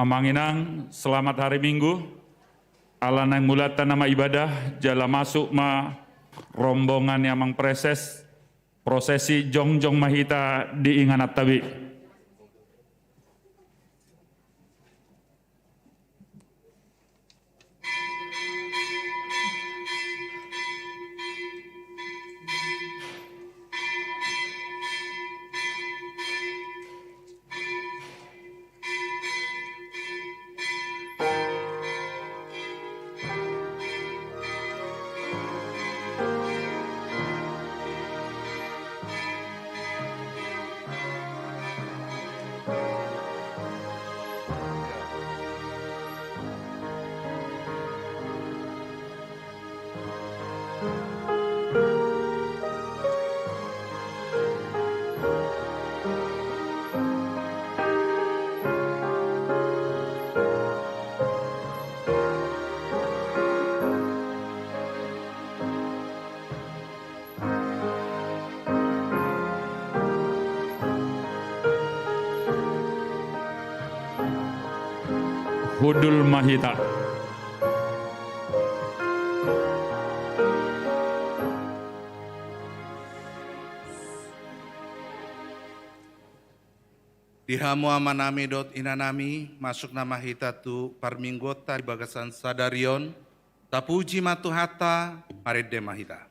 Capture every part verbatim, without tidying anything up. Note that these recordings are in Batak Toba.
Amang inang, selamat hari Minggu. Ala naeng mulanta nama ibadah, jala masuk ma rombongan ni amang preses, prosesi jongjong ma hita di ingananta be. Hundul ma hita. Di hamu amanami dohot inanami, masuk nama hita tu parmingguonta di bagasan sadari on. Tapuji ma Tuhanta, marende ma hita.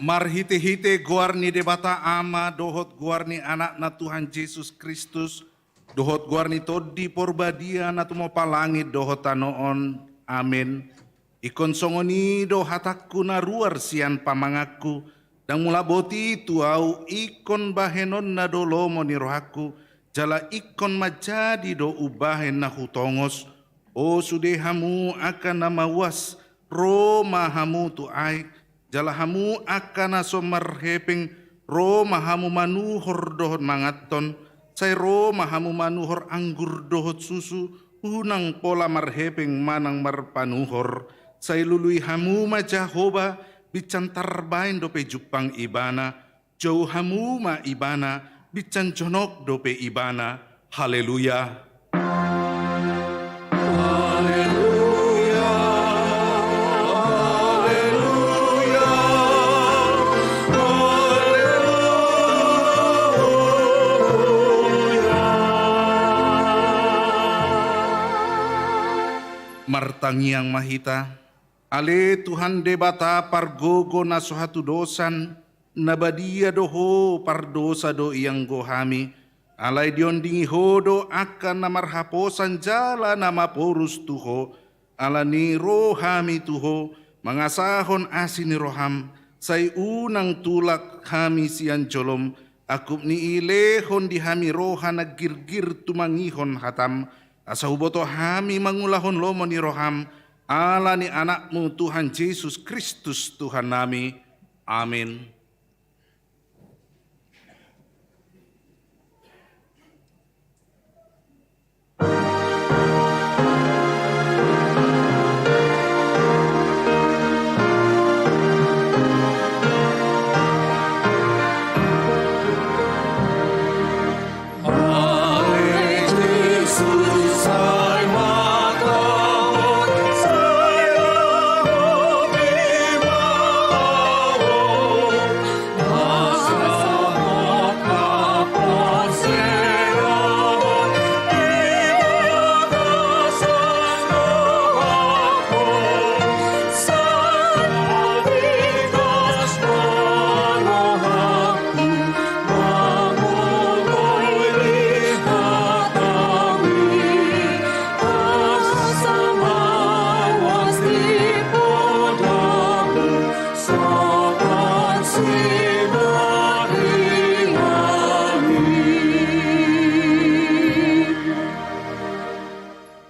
Marhitehite goar ni Debata Ama dohot goar ni Anakna Tuhan Jesus Kristus, dohot goar ni Tondi Porbadia na tumompa langit dohot tano on. Amen. Ingkon songon i do hatangku na ruar sian pamanganku, ndang mulak boti tu ahu, ingkon bahenonna do lomo ni rohangku, jala ingkon manjadi do umbahen na hutongos. O sude hamu angka na mauas, ro ma hamu tu aek, jala hamu angka na so marhepeng, ro ma hamu manuhor dohot manganhon, sai ro ma hamu manuhor anggur dohot susu, unang pola marhepeng manang marpanuhor, sai lului hamu ma Jahowa, binsan tarbaen dope jumpang Ibana, jou hamu ma Ibana, binsan jonok dope Ibana. Haleluya. Haleluya. Tangiang ma hita. Ale Tuhan Debata pargogo na so hatudosan, na badia do Ho, pardosa do ianggo hami. Alai diondingi Ho do angka na marhaposan jala na maporus tu Ho. Alani i ro hami tu Ho, mangasahon asi ni roham, sai unang tulak hami sian jolom, angkup ni i lehon di hami roha na girgir tumangihon hatam, asa huboto hami mangulahon lomo ni roham, ala ni Anakmu Tuhan Jesus Kristus Tuhannami. Amin.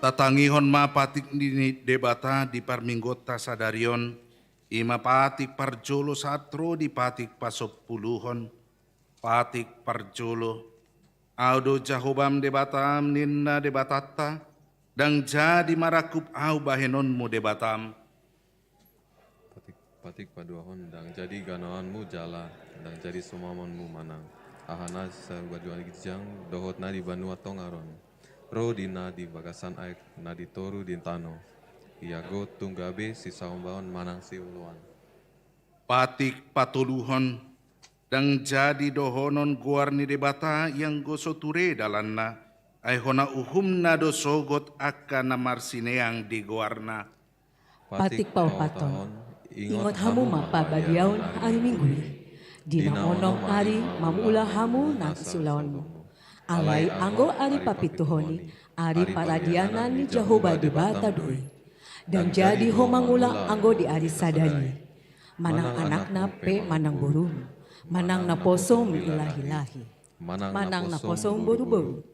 Tatangihon ma patik ni Debata di parmingguonta sadari on, i ma patik parjolo sahat ro di patik pasampuluhon. Patik parjolo. Ahu do Jahowa Debatam, ninna Debatanta, ndang jadi marangkup Ahu bahenonmu Debatam. Patik, patik paduahon, ndang jadi ganaonmu jala ndang jadi sumamonmu manang aha na sabaduan ginjang dohot na di banua tonga on, ro di na di bagasan aek na di toru di tano, iago tung gabe sisahombaon manang sioloan. Patik patoluhon. Ndang jadi dohonon goar ni Debata ianggo so ture dalanna, ai hona uhumna do sogot angka na marsineang di goarna. Patik paopathon. Ingot hamu ma parbadiaon ari Minggu i, di na onom ari mamula hamu nang siulaonmu. Alai anggo ari papituhon i, ari paradianan ni Jahowa Debata do i. Ndang jadi ho mangula anggo di ari sadari i. Manang anakna pe manang borum, manang naposom i lahi-lahi, manang naposom boru-boru,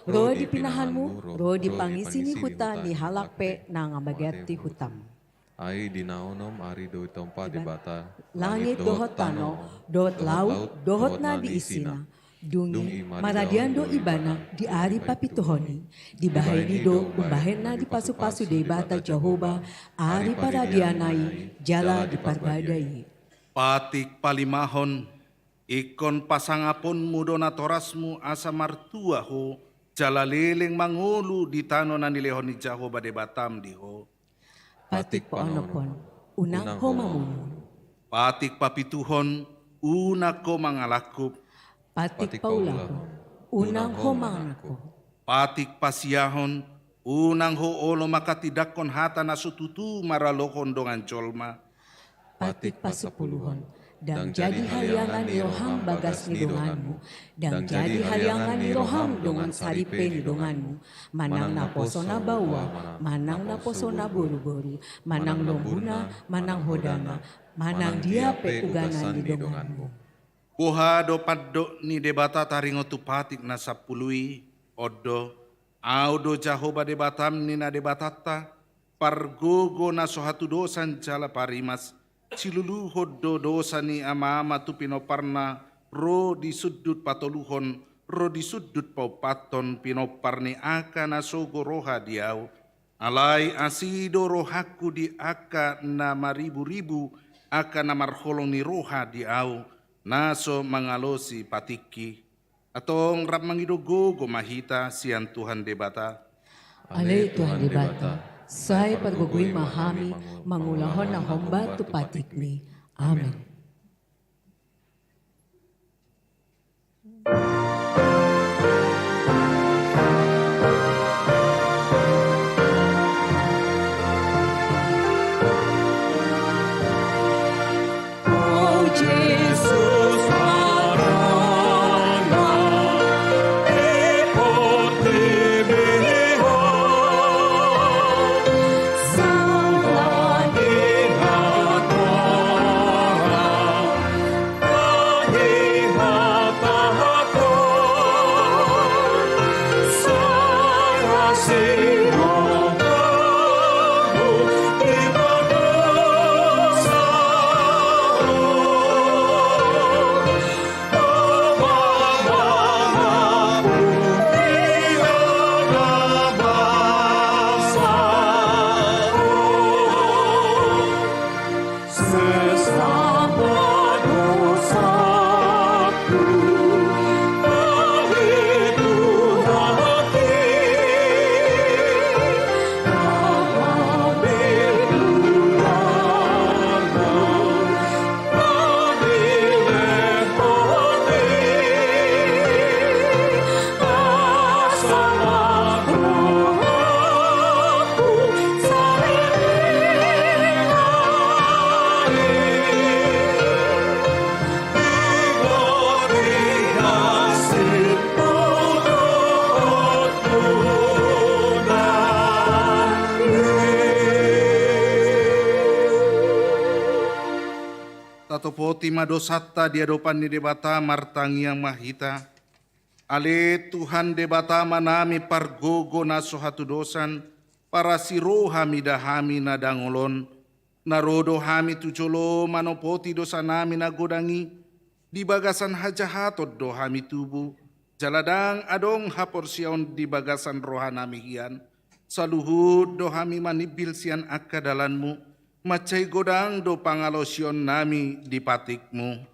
ro di pinahanmu, ro di pangisi ni huta ni halak pe na mangganti hutam. Ai di na onom ari do ditompa Debata langit dohot tano, dohot laut, dohot na di isina. Dung i maradian do ibana di ari papituhon i. Dibahen i do umbahen na dipasupasu Debata Jahowa ari paradianna i jala di parbadai i. Patik palimahon. Ingkon pasangaponmu do natorasmu asa martua ho, jala leleng mangolu di tano na nilehon ni Jahowa Debatam di ho. Patik paonomhon, unang ho mamunu. Patik papituhon, unang ho mangalangkup. Patik paulahon, unang ho mangalangkup. Patik pasiahon, unang ho olo manghatindanghon hata na so tutu maralohon dongan jolma. Patik pasampuluhon, ndang jadi haliangan ni roham bagas ni donganmu, ndang jadi haliangan ni roham dongan saripe ni donganmu, manang naposo na baoa, manang naposo na boruboru, manang lombuna, manang hodana, manang dia pe ugasan ni donganmu. Boha do pandok ni Debata taringot tu patik na sampulu i? On do, Ahu do Jahowa Debatam, ninna Debatanta, pargogo na so hatudosan jala parimas, siluluhon do dosa ni amaama tu pinomparna, ro di sundut patoluhon, ro di sundut paopathon pinompar ni angka na sogo roha di Ahu. Alai asi do rohangku di angka na mariburibu, angka na marholong ni roha di Ahu, na so mangalosi patikki. Antong rap mangido gogo ma hita sian Tuhan Debata. Ale Tuhan Debata, sai pargogoi ma hami mangulahon na hombar tu patikmi. Amen. Tatopoti ma dosanta di adopan ni Debata, martangiang ma hita. Ale Tuhan Debata Amanami pargogo na so hatudosan, parasi roha mida hami na dangol on, na ro do hami tu jolo manopoti dosanami na godang i, di bagasan hajahaton do hami tubu, jala ndang adong haporseaon di bagasan rohanami hian, saluhut do hami manimbil sian angka dalanmu, mansai godang do pangalaosionnami di patikmu.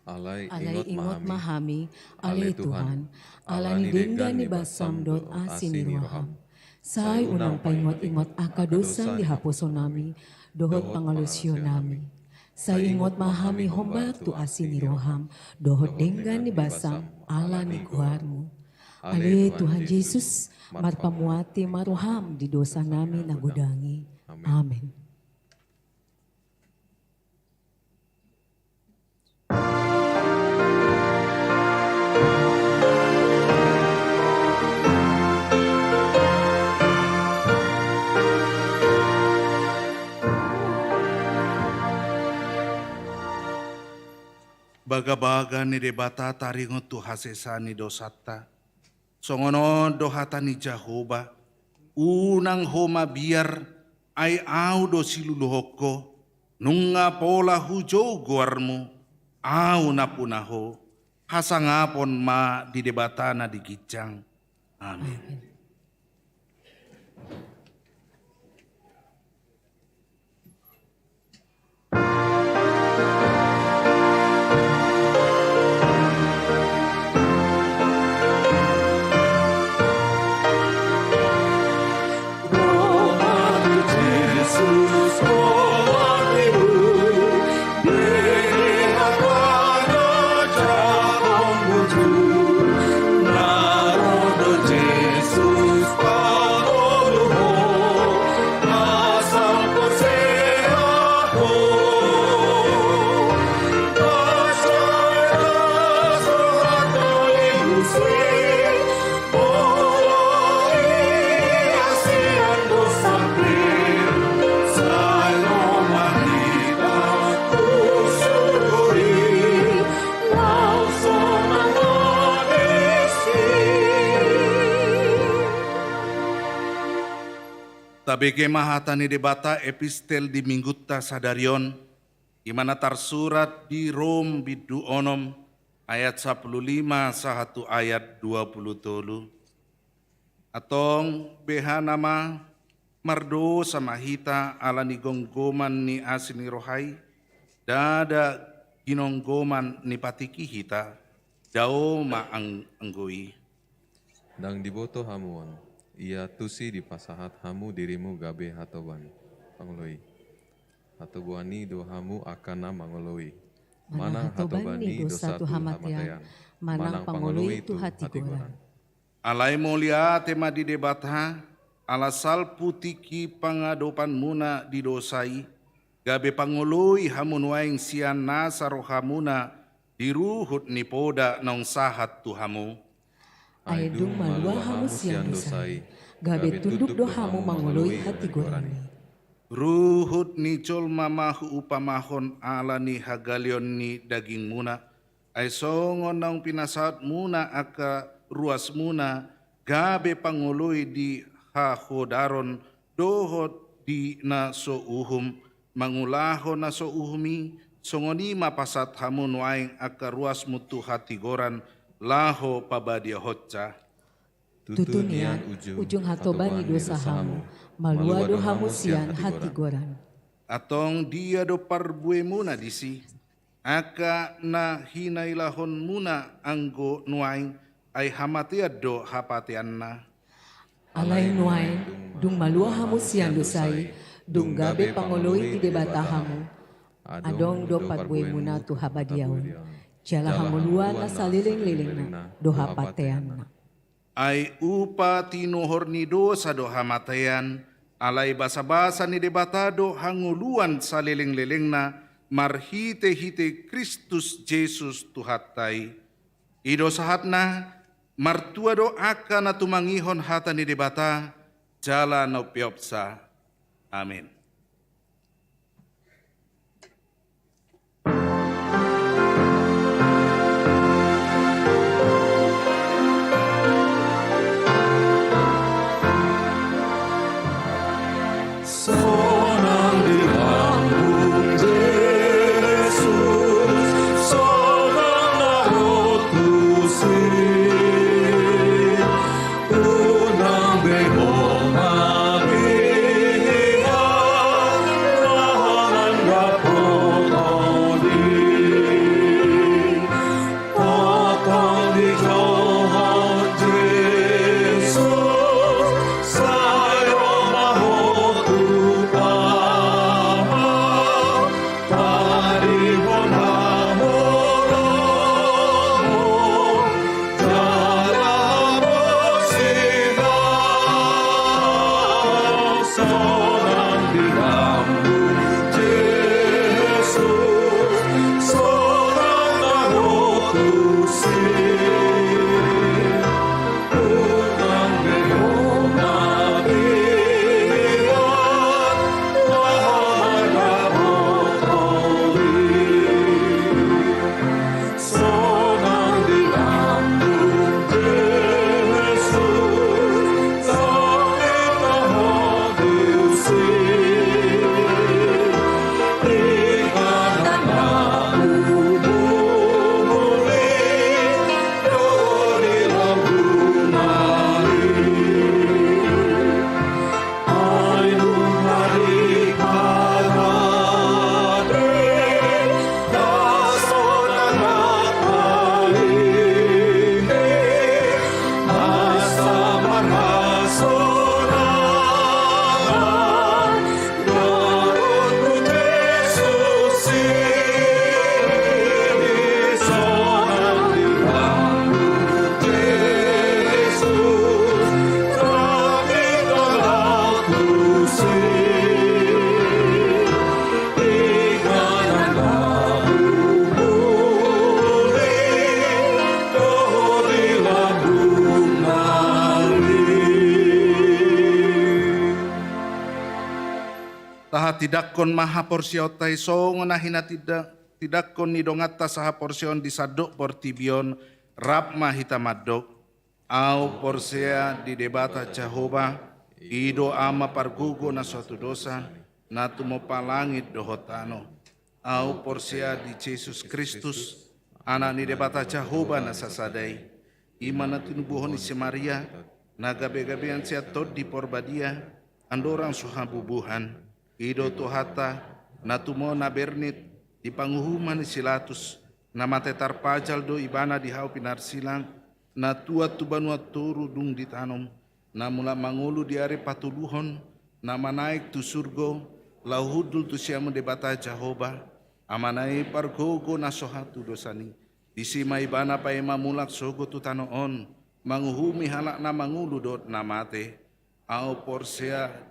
Alai ingot ma hami, ale Tuhan, ala ni denggan ni basam dohot asi ni roham. Sai unang paingot-ingot angka dosa ni haposonami dohot pangalaosionami. Sai ingot ma hami hombar tu asi ni roham dohot denggan ni basam ala ni goarmu. Ale Tuhan Jesus, marpamuati ma roham di dosanami na godang i. Amen. Bagabaga ni Debata taringot tu hasesaan ni dosanta. Songon on do hata ni Jahowa: Unang ho mabiar, ai Ahu do siluluhon ho, nunga pola hujou goarmu, Ahu nampuna ho. Hasangapon ma di Debata na di ginjang. Amen. Amen. Tabege ma hata ni Debata, epistel di minggunta sadari on, i ma na tarsurat di Rom bindu onom ayat sampulu lima sahat tu ayat dua pulu tolu. Antong beha nama, mardosa ma hita ala ni gomgoman ni asi ni roha i? Ndada ginonggoman ni patik i hita, dao ma ang-, anggo i. Ndang diboto hamu on, ia tusi dipasahat hamu dirimu gabe hatoban pangoloi. Hatoboan i do hamu angka na mangoloi. Manang hatoban ni dosa tu hamatean, manang pangoloi tu hatigoran. Alai mauliate ma di Debata, ala salpu tingki pangadopanmuna di dosa i, gabe pangoloi hamu nuaeng sian nasa rohamuna di ruhut ni poda naung sahat tu hamu. Ai dung malua hamu sian dosa i, gabe tunduk do hamu mangoloi hatigoran i. Ruhut ni jolma ma huupamahon ala ni hagaleon ni dagingmuna, ai songon naung pinasahatmuna angka ruasmuna gabe pangoloi di hahodaron dohot di na so uhum, mangulahon na so uhum i, songon i ma pasahat hamu nuaeng angka ruasmu tu hatigoran, laho pabadiahonsa. Tutu nian ujung hatoban ni dosa hamu, malua do hamu sian hatigoran. Antong dia do parbuemuna disi, angka na hinailahonmuna anggo nuaeng, ai hamatean do hapateanna. Alai nuaeng, dung malua hamu sian dosa i, dung gabe pangoloi di Debata hamu, adong do parbuemuna tu habadiaon. Jala hangoluan na salelenglelengna do hapateanna. Ai upa tinuhor ni dosa do hamatean, alai basabasa ni Debata do hangoluan salelenglelengna, marhitehite Kristus Jesus Tuhanta i. I do sahatna, martua do angka na tumangihon hata ni Debata, jala na umpeopsa. Amin. Sonang di lambung Jesus, sonang na ro tusi. Unang be ho mabiar, na mandapothon i. Tongtong dijou ho Jesus, sae ro ma ho tu Tama. Tadingkon hamu rohamu, jala hamu sinang. Sonang di lambung Jesus, sonang na ro tusi. Tahatindangkon ma haporseaonta i songon na hinatinda-, tindangkon ni donganta sahaporseaon di sandok portibi on, rap ma hita mandok. Ahu porsea di Debata Jahowa, i do Ama pargogo na so hatudosa, na tumompa langit dohot tano. Ahu porsea di Jesus Kristus, Anak ni Debata Jahowa na sasada i. I ma na tinubuhon ni si Maria, na gabegabean sian Tondi Porbadia, andorang so habubuhan. I do Tuhanta, na tumona bernit, di panguhuman ni si Latus, na mate tarpajal do Ibana di hau pinarsilang, na tuat tu banua toru dung ditanom, na mulak mangolu di ari patoluhon, na manaek tu surgo, laho hundul tu siamun Debata Jahowa, Amana i pargogo na so hatudosan i. Disi ma Ibana paima mulak sogot tu tano on, manguhumi halak na mangolu dohot na mate. Ahu porsea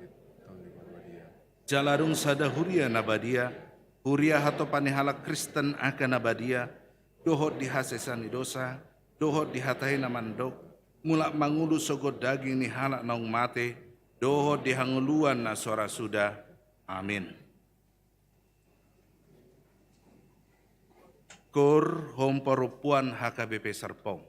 jala dung sada huria na badia, huria hatopan ni halak Kristen angka na badia, dohot di hasesaan ni dosa, dohot di hata i na mandok, mulak mangolu sogot daging ni halak naung mate, dohot di hangoluan na so ra suda. Amin. Koor hom parompuan H K B P Serpong.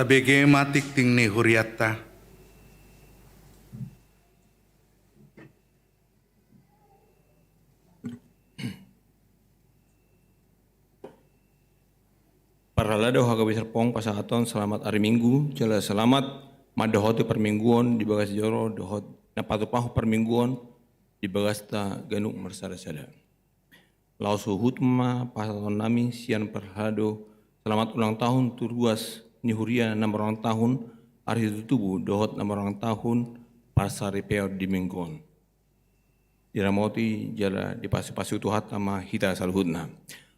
Tabege ma tingting ni hurianta. Parhalado H K B P Serpong pasahaton selamat ari Minggu, jala selamat mandohoti parmingguon di bagas joro dohot na patupahu parmingguon di bagasta ganup marsada-sada. Laos huhut ma pasahaton nami sian parhalado selamat ulang tahun tu ruas ni huria na marulang tahun ari situtubu dohot na marulang tahun parsaripeon di minggu on. Diramoti jala dipasupasu Tuhanta ma hita saluhutna.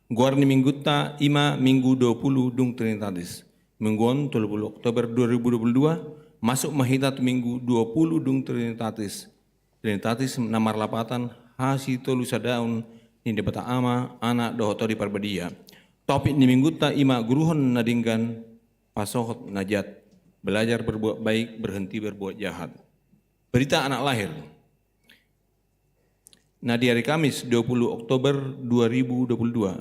Goar ni minggunta i ma Minggu dua puluh dung Trinitatis. Minggu on tolu puluh Oktober dua ribu dua puluh dua, masuk ma hita tu Minggu dua puluh dung Trinitatis. Trinitatis na marlapatan hasitolusadaon ni Debata Ama, Anak dohot Tondi Parbadia. Topik ni minggunta i ma guruhon na denggan, pasohot na jat, belajar berbuat baik, berhenti berbuat jahat. Berita anak lahir. Na di ari Kamis dua puluh Oktober dua ribu dua puluh dua,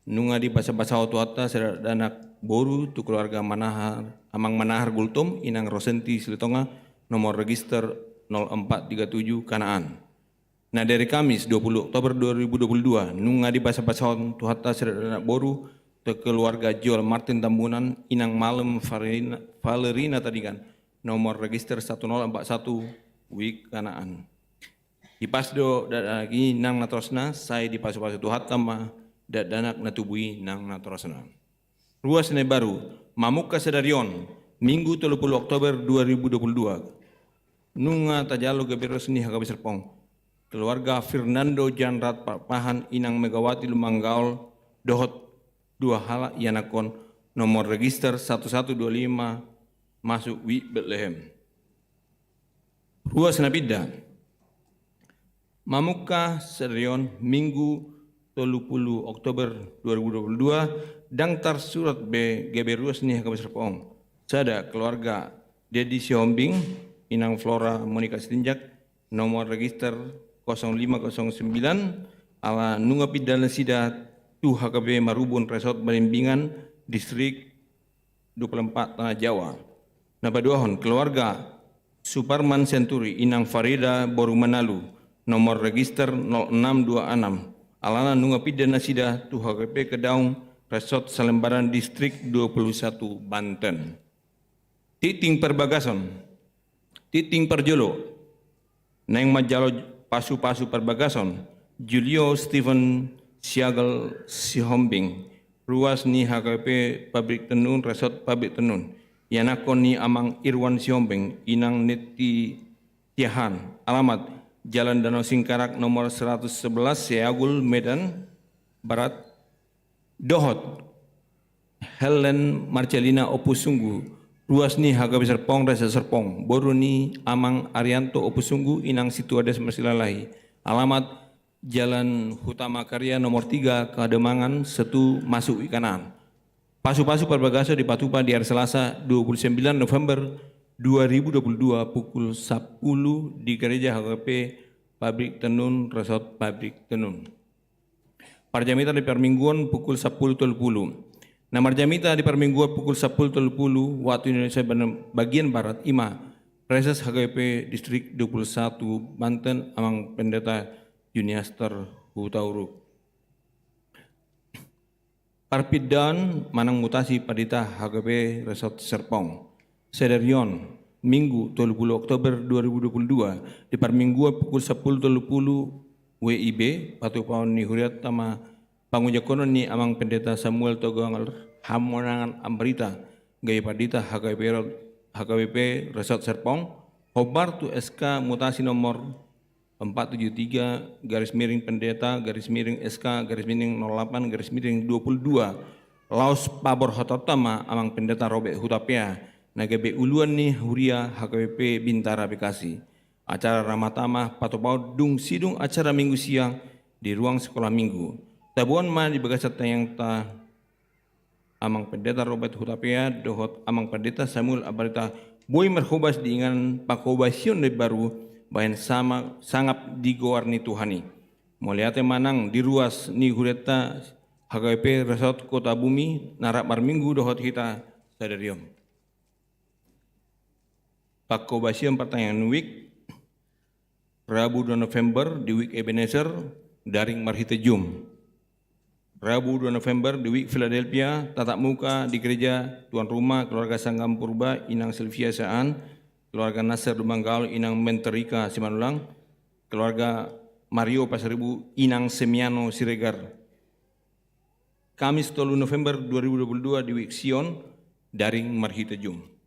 nunga dibasabasahon Tuhanta sada dakdanak boru tu keluarga Manahar, Amang Manahar Gultom, Inang Rosenti Silitonga, nomor register nol empat tiga tujuh Kanaan. Na di ari Kamis dua puluh Oktober dua ribu dua puluh dua, nunga dibasabasahon Tuhanta sada dakdanak boru tu keluarga Joel Martin Tambunan, Inang Malem Valerina, Valerina Tadingan, nomor register satu nol empat satu Wik Kanaan. Hipas do dakdanak i nang natorasna, sai dipasupasu Tuhanta ma dakdanak na tubu i nang natorasna. Ruas na imbaru, mamungka sadari on, Minggu tolu puluh Oktober dua ribu dua puluh dua. Nunga tajalo gabe ruas ni H K B P Serpong. Keluarga Fernando Janrat Pakpahan, Inang Megawati Lumanggaol dohot dua halak ianakhon, nomor register satu satu dua lima, masuk Wik Betlehem. Ruas na pinda. Mamungka sadari on, Minggu tolu puluh Oktober dua ribu dua puluh dua, ndang tarsurat be gabe ruas ni H K B P Serpong. Sada, keluarga Dedi Sihombing, Inang Flora Monika Sitinjak, nomor register kosong lima kosong sembilan, ala nunga pinda nasida tu H K B P Marubun, Resort Balimbangan, Distrik dua puluh empat Tana Jawa. Na paduahon, keluarga Suparman Sianturi, Inang Farida boru Manalu, nomor register nol enam dua enam. Alana nunga pinda nasida tu H K B P Kedaung, Resort Salembaran, Distrik dua puluh satu Banten. Tingting parbagason. Tingting parjolo. Naeng manjalo pasupasu parbagason, Julio Stephen Siagal Sihombing, ruas ni H K B P Pabrik Tenun, Resort Pabrik Tenun. Ianakhon ni Amang Irwan Sihombing, Inang Neti Siahaan. Alamat, Jalan Danau Singkarak nomor seratus sebelas, Siagul, Medan Barat. Dohot Helen Marcelina Ompusunggu, ruas ni H K B P Serpong, Resort Serpong, boru ni Amang Arianto Ompusunggu, Inang Situades Marsilalahi. Alamat, Jalan Hutama Karya nomor tiga, Kademangan, Setu, masuk Wik Kanaan. Pasupasu parbagason dipatupa di ari Selasa dua puluh sembilan November dua ribu dua puluh dua pukul sepuluh di gereja H K B P Pabrik Tenun, Resort Pabrik Tenun. Parjamita di parmingguon pukul sepuluh tolu puluh. Na marjamita di parmingguon pukul sepuluh tolu puluh waktu Indonesia bagian barat i ma Praeses H K B P Distrik dua puluh satu Banten, Amang Pendeta Juniaster Hutauruk. Parpindaon manang mutasi Pandita H K B P Resort Serpong. Sadari on, Minggu tolu puluh Oktober dua ribu dua puluh dua, di parmingguon pukul sepuluh tolu puluh W I B, patupaon ni hurianta ma pangunjukkonon ni Amang Pendeta Samuel Toganger, Hamonangan Ambarita, gabe Pandita H K B P Ro-, H K B P Resort Serpong, hombar tu S K mutasi nomor empat tujuh tiga garis miring pendeta garis miring S K garis miring nol delapan garis miring dua puluh dua, laos paborhatonta ma Amang Pendeta Robert Hutapea, na gabe uluan ni huria H K B P Bintara Bekasi. Acara ramata ma patupaon dung sidung acara Minggu siang di ruang sekolah Minggu. Taboan ma di bagasan tangiangta Amang Pendeta Robert Hutapea dohot Amang Pendeta Samuel Ambarita, boi marhobas di inganan panghobasion na imbaru, bahen sama-, sangap di goar ni Tuhan i. Mauliate ma nang di ruas ni hurianta H K B P Resort Kota Bumi, na rap marminggu dohot hita sadari on. Pangkobasion partangiangan WIK, Rabu dua November di WIK Ebenezer, daring marhite Zoom. Rabu dua November di WIK Philadelphia, tatap muka di gereja, tuan rumah keluarga Sanggahan Purba, Inang Silvia Saan, keluarga Nasir Lumban Gaol, Inang Menterika Simanullang, keluarga Mario Pasaribu, Inang Semiano Siregar. Kamis tolu November dua ribu dua puluh dua di WIK Sion, daring marhite Zoom.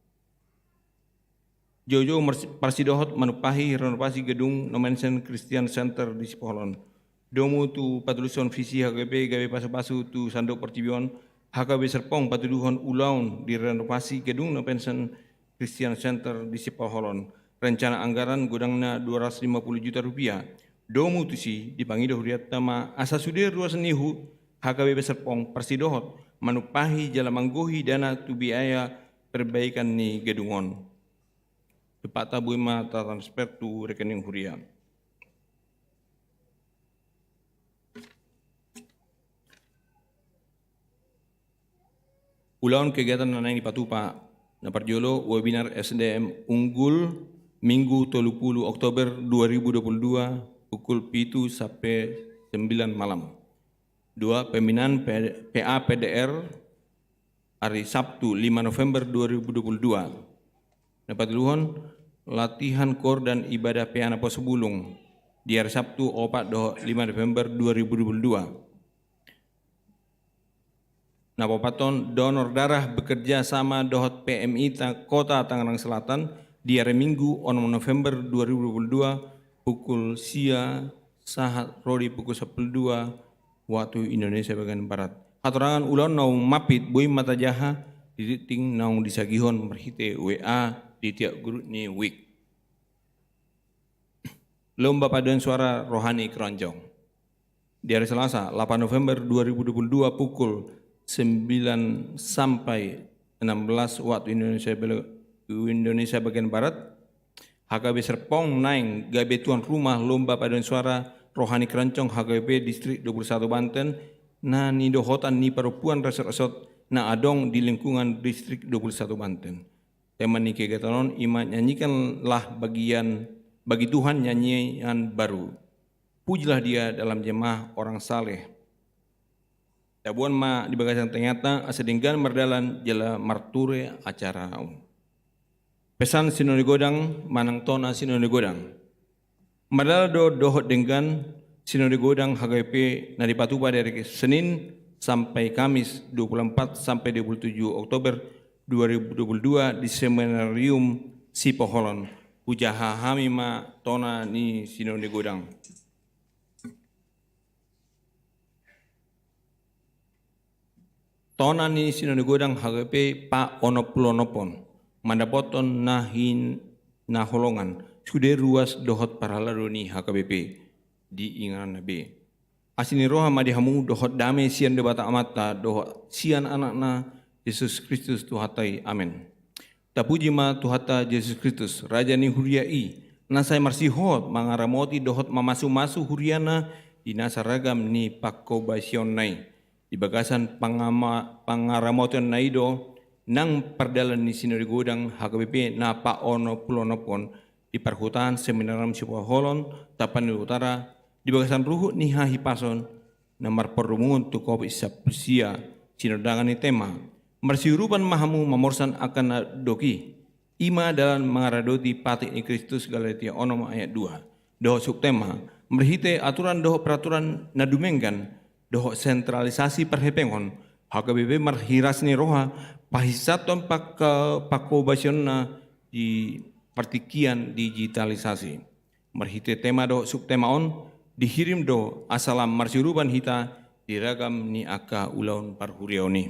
Joujou mars-, parsidohot manumpahi renovasi gedung Nommensen Christian Center di Sipoholon. Domu tu patuluson visi HKBP gabe pasupasu tu sandok portibi on, HKBP Serpong patuduhon ulaon di renovasi gedung Nommensen Christian Center di Sipoholon. Rencana anggaran godangna dua ratus lima puluh juta rupiah. Domu tusi dipangido hurianta ma asa sude ruas ni hu-, HKBP Serpong parsidohot manumpahi jala manggohi dana tu biaya perbaikan ni gedung on. Tumpak tabu i ma tatransfer tu rekening huria. Ulaon kegiatan na naeng dipatupa. Na parjolo, webinar SDM Unggul, Minggu tolu pulu Oktober dua ribu dua puluh dua, pukul pitu sampe sembilan malam. Dua, pembinaan P-, PA PDR, hari Sabtu lima November dua ribu dua puluh dua. Na patoluhon, latihan koor dan ibadah PA Naposobulung di hari Sabtu opat dohot lima November dua ribu dua puluh dua. Na paopathon, donor darah bekerja sama dohot PMI Ta-, Kota Tangerang Selatan di hari Minggu onom November dua ribu dua puluh dua, pukul sia sahat ro di pukul sampulu dua waktu Indonesia bagian Barat. Hatorangan ulaon naung mampit boi ma tajaha di tingting naung disagihon marhite WA di tiap grup ni WIK. Lomba paduan suara rohani keroncong. Di hari Selasa, delapan November dua ribu dua puluh dua, pukul sembilan sampai enam belas waktu Indonesia bel-, Indonesia bagian Barat, HKBP Serpong naeng gabe tuan rumah lomba paduan suara rohani keroncong HKBP Distrik dua puluh satu Banten, na nidohotan ni parompuan resort-resort na adong di lingkungan Distrik dua puluh satu Banten. Tema ni kegiatan on i ma nyanyikanlah bagian, bagi Tuhan nyanyian baru. Pujilah Dia dalam jemaah orang saleh. Taboan ma di bagasan tangihanta asa denggan mardalan jala marture acara on. Pesan Sinode Godang manang tona Sinode Godang. Mardalan do dohot denggan Sinode Godang HKBP na dipatupa dari Senin sampai Kamis dua puluh empat sampai dua puluh tujuh Oktober dua ribu dua puluh dua di Seminarium Sipoholon. Hujaha hami ma tona ni Sinode Godang. Tona ni Sinode Godang HKBP paonompulonophon, mandapothon na hinaholongan, sude ruas dohot parhalado ni HKBP di inganan na be. Asi ni roha ma di hamu dohot dame sian Debata Amanta dohot sian Anakna Jesus Kristus Tuhanta i. Amen. Tapuji ma Tuhanta Jesus Kristus, Raja ni huria i, na sai marsihot mangaramoti dohot mamasumasu huriana di nasa ragam ni pangkobasionna i. Di bagasan pangama-, pangaramotonna i do nang pardalan ni Sinode Godang HKBP na paonompulonophon di parhutaan Seminarium Sipoholon, Tapanuli Utara, di bagasan ruhut ni hahipason na marpardomuan tu Covid sampulu sia, sinondangan ni tema. Marsiurupan ma hamu mamorsan angka na dok i, i ma dalan mangaradoti patik ni Kristus, Galatia onom ayat dua. Dohot subtema, marhite aturan dohot peraturan na dumenggan, dohot sentralisasi parhepengon, HKBP marhiras ni roha pahisathon pangka-, pangkobasionna di partingkian digitalisasi. Marhite tema dohot subtema on, dihirim do asa lam marsiurupan hita di ragam ni angka ulaon parhuriaon i.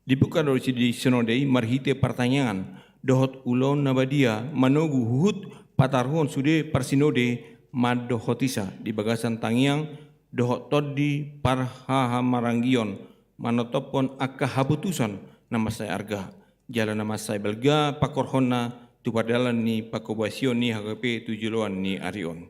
Dibuka do di sinode i marhite partangiangan dohot ulaon na badia manogu huhut pataruhon sude parsinode mandohotisa di bagasan tangiang dohot tondi parhahamaranggion, manotophon angka haputusan na mansai arga jala na mansai balga pangkorhonna tu pardalan ni pangkobasion ni HKBP tu joloan ni ari on.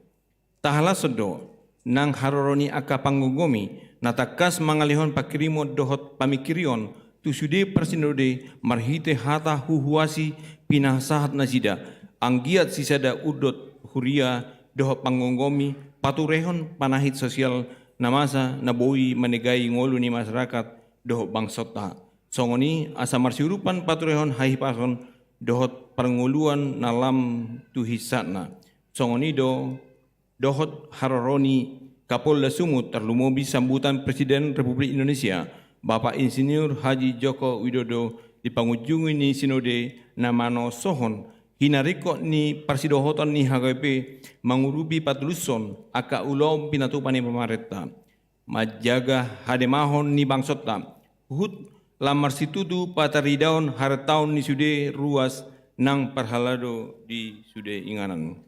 Tahalashon do nang haroro ni angka panggomgomi na tangkas mangalehon pangkirimon dohot pamingkirion tu sude parsinode marhite hata huhuasi pinasahat nasida, anggiat sisada undot huria dohot panggomgomi paturehon panahit sosial na masa na boi manegai ngolu ni masyarakat dohot bangsonta. Songon i asa marsiurupan paturehon hahipason dohot parngoluan na lam tu hinsatna. Songon i do dohot haroro ni Kapolda Sumut tarlumobi sambutan Presiden Republik Indonesia Bapak Insinyur Haji Joko Widodo di pangunjungi ni sinode na manosohon hinaringkot ni parsidohoton ni H K B P mangurupi patulushon angka ulaon pinatupa ni pamarenta, manjaga hademahon ni bangsonta, huhut lam marsitutu pataridaon harentaon ni sude ruas nang parhalado di sude inganan.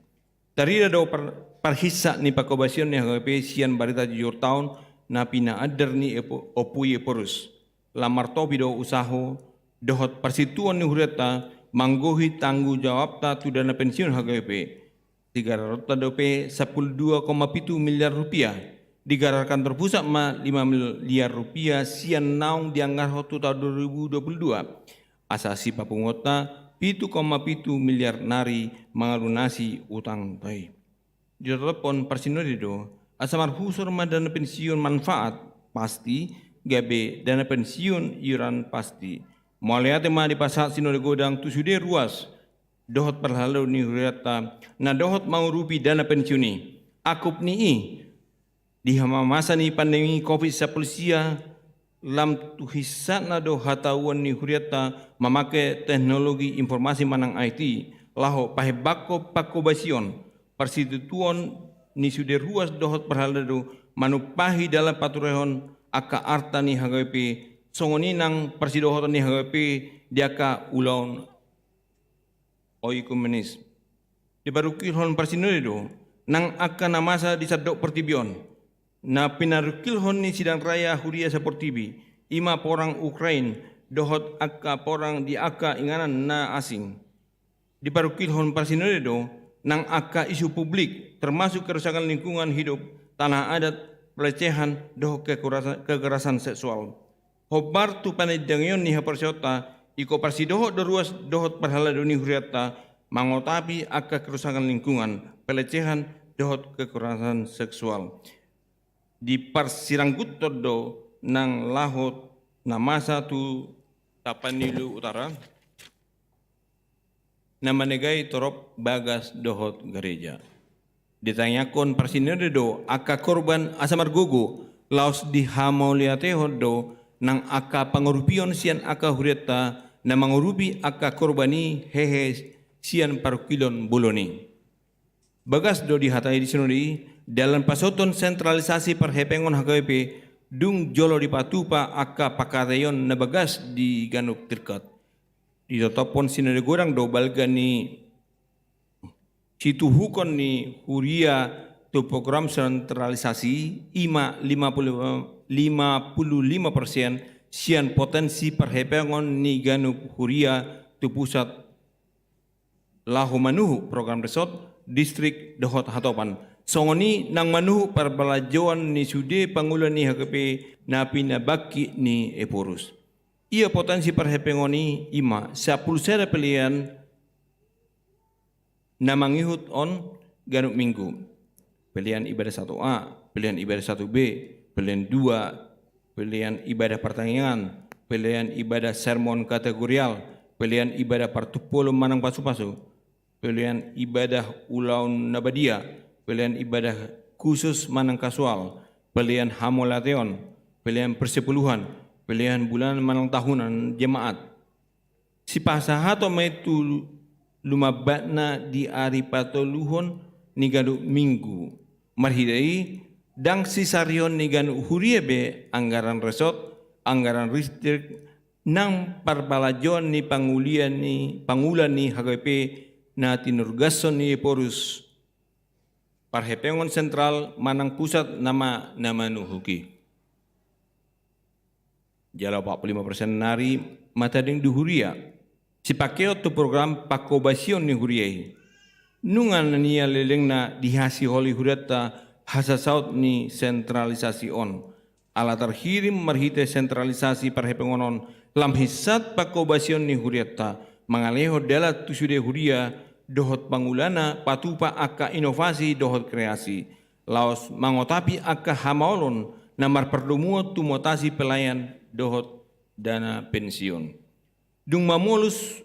Tarida do par-, parhinsat ni pangkobasion ni H K B P sian barita jujur taon na pinaandar ni Epo-, Ompu Ephorus. Lam martopi do usaho dohot parsituan ni hurianta manggohi tanggung jawabta tu dana pensiun H K B P. Digararonta dope sampulu dua koma pitu miliar rupiah. Digarar kantor pusat ma lima miliar rupiah sian naung dianggarhon tu taon dua ribu dua puluh dua. Asa sipapunguanta pitu koma pitu miliar nari mangalunasi utangta i. Ditotophon parsinode do asa marhusor ma dana pensiun manfaat pasti gabe dana pensiun iuran pasti. Mauliate ma dipasahat sinode godang tu sude ruas dohot parhalado ni hurianta na dohot mangurupi dana pensiun i. Angkup ni i, di hamamasa ni pandemi covid sampulu sia, lam tu hinsatna do hatauon ni hurianta mamake teknologi informasi manang I T laho pahembangkon pangkobasion parsitutuon ni sude ruas dohot parhalado manumpahi dalan paturehon angka arta ni H K B P, songon i nang parsidohoton ni H K B P di angka ulaon oikumenis. Diparungkilhon parsinode do nang angka na masa di sandok portibi on. Na pinarungkilhon ni sidang raya huria saportibi, i ma porang Ukrain dohot angka porang di angka inganan na asing. Diparungkilhon parsinode do nang angka isu publik, termasuk kerusakan lingkungan hidup, tanah adat, pelecehan dohot kekurasa-, kekerasan seksual. Hombar tu panandangaion ni haporseaonta, ingkon parsidohot do ruas dohot parhalado ni hurianta mangotapi angka kerusakan lingkungan, pelecehan dohot kekerasan seksual. Diparsirangguthon do nang laho na masa tu Tapanuli Utara na manegai torop bagas dohot gareja. Ditangiangkon parsinode do angka korban asa margogo, laos dihamauliatehon do nang angka pangurupion sian angka hurianta na mangurupi angka korban i hehe sian parungkilon bolon i. Bagas do dihatai di sinode i dalan pasohothon sentralisasi parhepengon H K B P, dung jolo dipatupa angka pangkataion na bagas di ganup tingkat. Ditotophon sinode godang do balga ni situhukon ni huria tu program sentralisasi i, i ma lima puluh, lima puluh lima persen sian potensi parhepengon ni ganup huria tu pusat laho manuhuk program resort, distrik dohot hatopan. Songon i nang manuhuk parbalanjoan ni sude pangula ni H K B P na pinabangkit ni Ephorus. Ia potensi parhepengon i, i ma sampulu sada pelean na mangihuthon ganup minggu. Pelean ibadah satu A, pelean ibadah satu B, pelean dua, pelean ibadah partangiangan, pelean ibadah sermon kategorial, pelean ibadah partumpolon manang pasupasu, pelean ibadah ulaon na badia, pelean ibadah khusus manang kasual, pelean hamauliateon, pelean persepuluhan, pelean bulanan manang tahunan jemaat. Sipasahaton ma i tu lumambatna di ari patoluhon ni ganup minggu. Marhite i, ndang sisarihon ni ganup huria be anggaran resort, anggaran distrik, nang parbalanjoan ni pangula ni, pangula ni H K B P na tinurgashon ni Ephorus. Parhepengon sentral manang pusat nama na manuhuk i. Jala opat puluh lima persen nari ma tading di huria. Sipangkeon tu program pangkobasion ni huria i. Nunga na nian lelengna dihasiholi hurianta hasasaut ni sentralisasi on. Ala tarhirim marhite sentralisasi parhepengon on lam hinsat pangkobasion ni hurianta, mangalehon dalan tu sude huria dohot pangulana patupa angka inovasi dohot kreasi, laos mangotapi angka hamaolon na marpardomuan tu mutasi pelayan dohot dana pensiun. Dung mamolus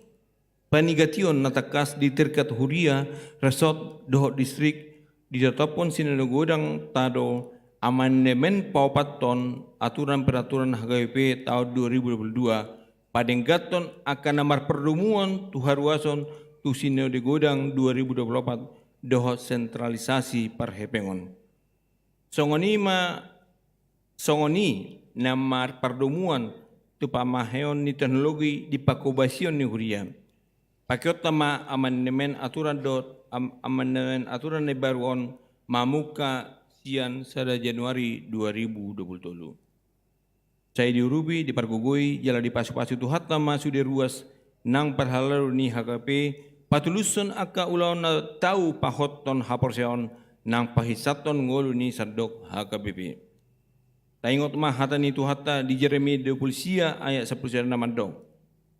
panigation na tangkas di tingkat huria, resort dohot distrik, ditotopkon sinode godang ta do amandemen paopathon aturan peraturan H K B P tahun dua ribu dua puluh dua, padengganhon angka na marpardomuan tu haruason tu sinode godang dua ribu dua puluh opat dohot sentralisasi parhepengon. Songon i ma, songon i na marpardomuan tu pamaheon ni teknologi di pangkobasion ni huria. Pakeonta ma amandemen aturan dohot am-, amandemen aturan na baru on mamungka sian sada Januari dua ribu dua puluh tolu. Sai diurupi, dipargogoi, jala dipasupasu Tuhanta ma sude ruas nang parhalado ni H K B P, patulushon angka ulaon na tau pahothon haporseaon nang pahinsanhon ngolu ni sandok H K B P. Taingot ma hata ni Tuhanta di Jeremia dua puluh sia ayat sampulu sada na mandok: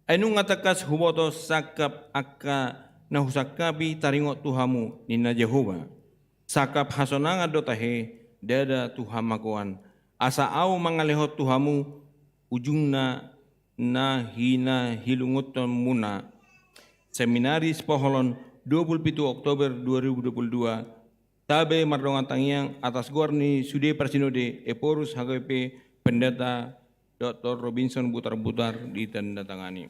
Ai nunga tangkas huboto sangkap angka na husangkapi taringot tu hamu, ninna Jahowa. Sangkap hasonangan do tahe, ndada tu hamagoan. Asa Ahu mangalehon tu hamu ujungna na hinahilungunhonmuna. Seminari Sipoholon, dua puluh pitu Oktober dua ribu dua puluh dua. Tabe mardongan tangiang atas goar ni sude parsinode, Ephorus H K B P, Pendeta Doktor Robinson Butarbutar ditandatangani.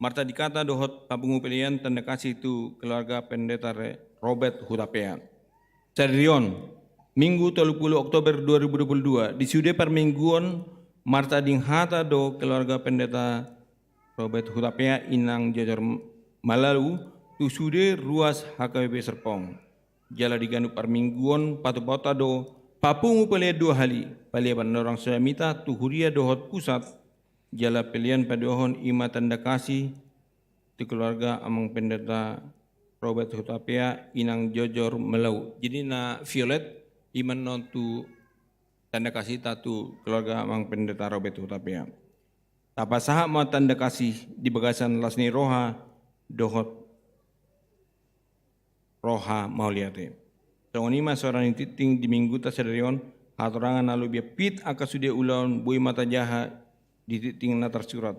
Martanding hata dohot papungu pelean tanda kasih tu keluarga Pendeta Re-, Robert Hutapea. Sadari on, Minggu tolu puluh Oktober dua ribu dua puluh dua, di sude parmingguon, martanding hata do keluarga Pendeta Robert Hutapea, Inang Jojor Malau, tu sude ruas H K B P Serpong. Jala di ganup parmingguon patupaonta do papungu pelean dua hali, pelean panorang Sodamita tu huria dohot pusat, jala pelean paduahon i ma tanda kasih tu keluarga Amang Pendeta Robert Hutapea, Inang Jojor Malau. Jadi na violet i ma annon tu tanda kasihta tu keluarga Amang Pendeta Robert Hutapea. Tapasahat ma tanda kasih di bagasan las ni roha dohot roha mauliate. Songon i ma soara ni tingting di mingguta sadari on, hatorangan na lobi ampit angka sude ulaon boi ma tajaha di tingting na tarsurat.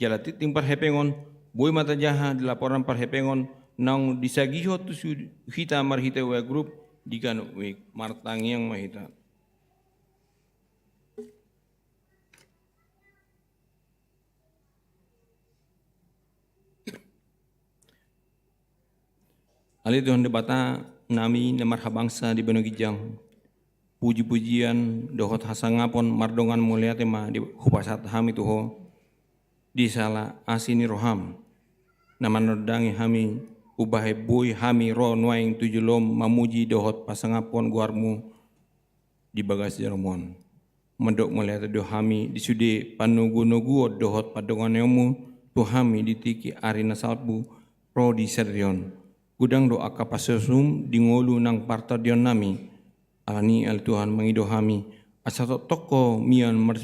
Jala tingting parhepengon, boi ma tajaha di laporan parhepengon naung disagihon tu su-, hita marhite W A group di ganup wijk. Martangiang ma hita. Ale Tuhan Debata nami na marhabangsa di banua ginjang, puji-pujian dohot hasangapon mardongan mauliate ma di, hupasahat hami tu Ho, di sala asi ni roham, na manondangi hami, umbahen boi hami ro nuaeng tu jolom mamuji dohot pasangaphon goarmu, di bagas joloan on. Mandok mauliate do hami di sude panogunoguon dohot pandonganionmu tu hami di tingki ari na salpu ro di sadari on. Godang do angka pansusum di ngolu nang partondionnami. Alani ale Tuhan mangido hami, asa tongtong Ho mian mar-,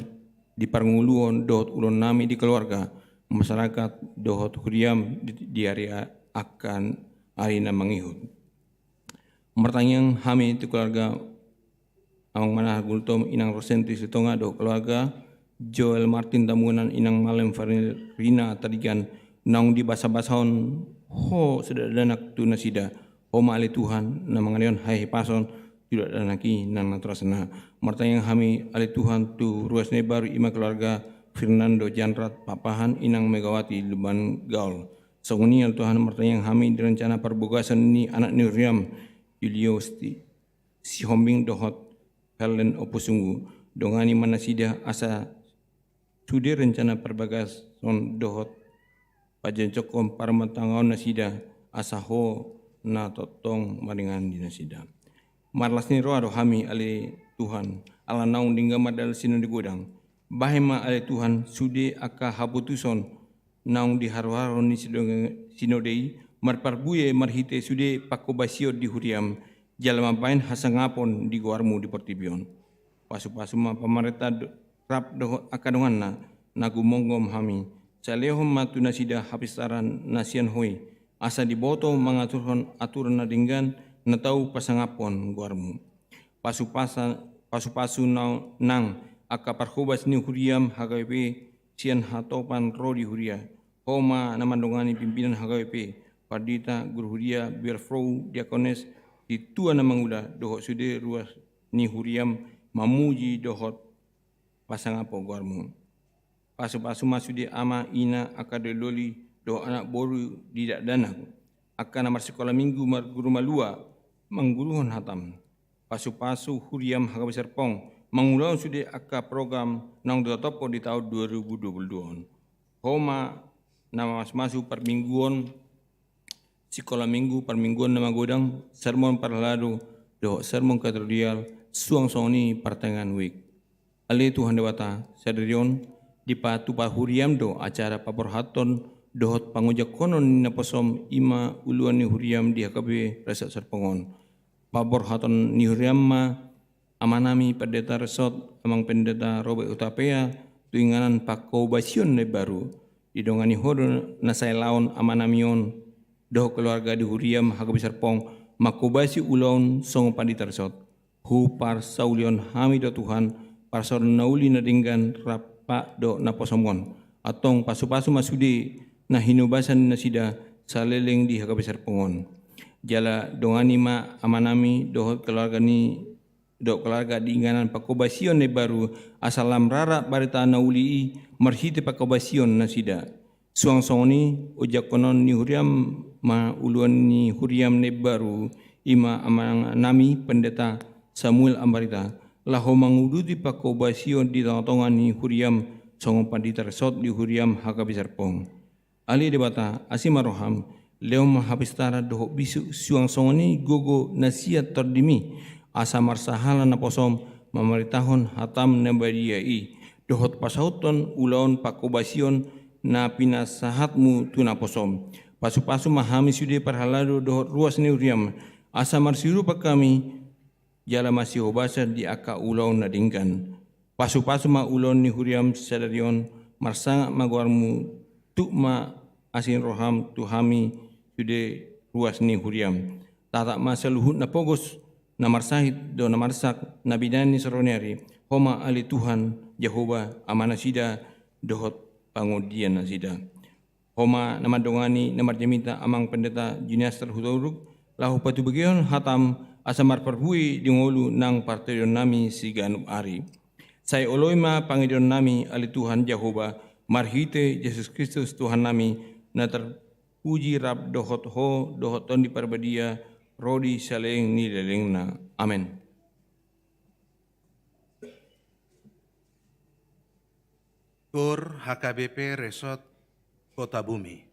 di parngoluon dohot ulaonnami di keluarga, masyarakat dohot huriam di, di ari a-, angka ari na mangihut. Martangiang hami tu keluarga Amang Manahar Gultom, Inang Rosenti Sitonga dohot keluarga, Joel Martin Tambunan, Inang Malem Farina Tarigan, naung dibasabasahon Ho sude dakdanak tu nasida. Ho ma ale Tuhan na mangalehon hahipason tu dakdanak i nang natorasna. Martangiang hami ale Tuhan tu ruas na imbaru, i ma keluarga Fernando Janrat Pakpahan, Inang Megawati Lumban Gaol. Songon i ale Tuhan martangiang hami di rencana parbagason ni anak ni huriam, Julio Sti-, Sihombing dohot Helen Ompusunggu. Dongani ma nasida asa sude rencana parbagason dohot pajongjongkon parrumatanggaon nasida, asa Ho na tongtong maringanan di nasida. Marlas ni roha do hami ale Tuhan, ala naung denggan ma dalan sinode godang. Bahen ma ale Tuhan sude angka haputuson naung diharoharo ni sido-, sinode i, marparbue marhite sude pangkobasion di huriam, jala mambahen hasangapon di goarmu di portibi on. Pasupasu ma pamarenta do-, rap dohot angka donganna, na gumomgom hami, sai lehon ma tu nasida hapistaran na sian Ho i, asa diboto mangaturhon aturan na denggan na tau pasangaphon goarMu. Pasupasa-, pasupasu na-, nang angka parhobas ni huriaM H K B P sian hatopan ro di huria. Ho ma na mandongani pimpinan H K B P, pandita, guru huria, biar frou, diakones, sintua na mangula, dohot sude ruas ni huriaM mamuji dohot pasangaphon goarMu. Pasupasu ma sude ama, ina, angka doli-doli, dohot anak boru di dakdanak, angka na marsikola minggu, marguru malua, mangguruhon hataM. Pasupasu huriaM H K B P Serpong, mangulahon sude angka program naung ditotopkon di taon dua ribu dua puluh dua on. Ho ma na mamasumasu parmingguon, sikola minggu, parmingguon na magodang, sermon parhalado, dohot sermon katedralial, suang songon i partengahan wijk. Ale Tuhan Debata, sadari on dipatupa huriaM do acara paborhathon dohot pangojangkonon ni naposoM, i ma uluan ni huriaM di H K B P Resort Serpong on. Paborhathon ni huriaM ma amanami Pendeta Resort, Amang Pendeta Robert Hutapea, tu inganan pangkobasion na imbaru. Didongani Ho do na sai laon amanami on dohot keluarga di huriaM H K B P Serpong mangkobasi ulaon songon pandita resort. Huparsaulihon hami do Tuhan, parsaoran na uli na denggan rap dohot naposoM on. Antong pasupasu ma sude na hinobasan nasida saleleng di H K B P Serpong on. Jala dongani ma amanami dohot keluarga ni, dohot keluarga di inganan pangkobasion na imbaru, asa lam rarap barita na uli i marhite pangkobasion nasida. Suang songon i, ojangkonon ni huriaM ma uluan ni huriaM na imbaru, i ma amanami Pendeta Samuel Ambarita, laho manguduti pangkobasion di tonga-tonga ni huriaM songon pandita resort di huriaM H K B P Serpong. Ale Debata, asi ma rohaM, lehon ma hapistaran dohot bisuk suang songon i gogo na sian TondiMi, asa marsahala naposoM mamaritahon hataM na badia i, dohot pasauthon ulaon pangkobasion na pinasahatMu tu naposoM. Pasupasu ma hami sude parhalado dohot ruas ni huriaM, asa marsiurupan hami jala masihobasan di angka ulaon na denggan. Pasupasu ma ulaon ni huriaM sadari on, marsangap ma goarMu, tuk ma asi ni rohaM tu hami sude ruas ni huriaM. Tatap ma saluhut na pogos, na marsahit dohot na marsak, na binahen ni soroniari, Ho ma ale Tuhan Jahowa, Amanasida dohot Pangondiannasida. Ho ma na mandongani na marjamita Amang Pendeta Juniaster Hutauruk, laho patubegehon hataM asa marparbue di ngolu nang partadionami siganup ari. Sai oloi ma pangidoannami ale Tuhan Jahowa, marhite Jesus Kristus Tuhannami, na tarpuji rap dohot Ho dohot Tondi Parbadia, ro di saleleng ni lelengna. Amen. Gor H K B P Resort Kota Bumi.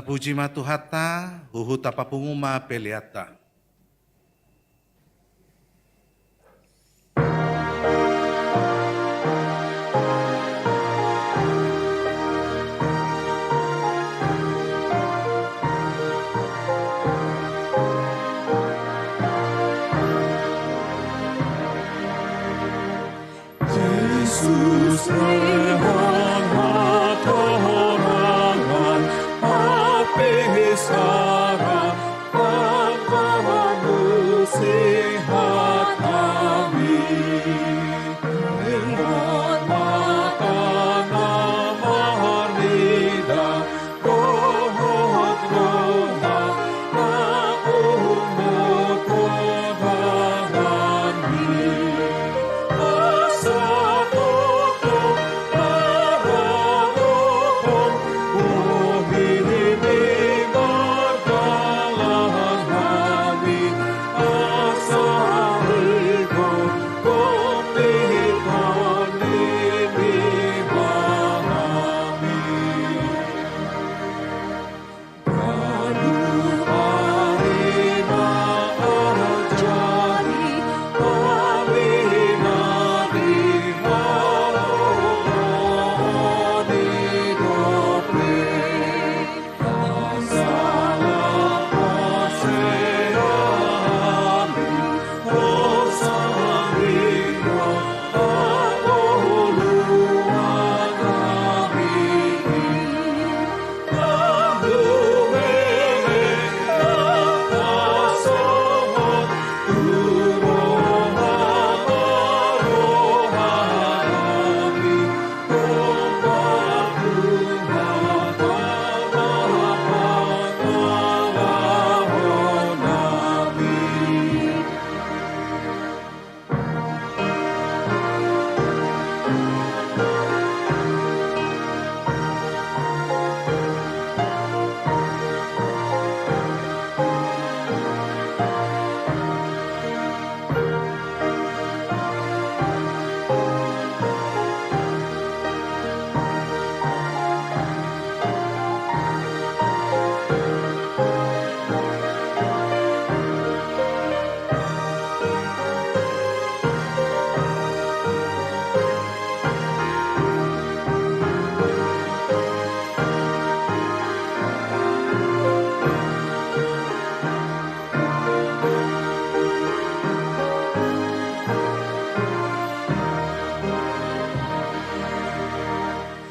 Puji ma Tuhanta, huhut tapapungu ma peleanta. Jesus, lehon hatorangan, hape sara, pangkamusihat hami. Lehon mata na marnida,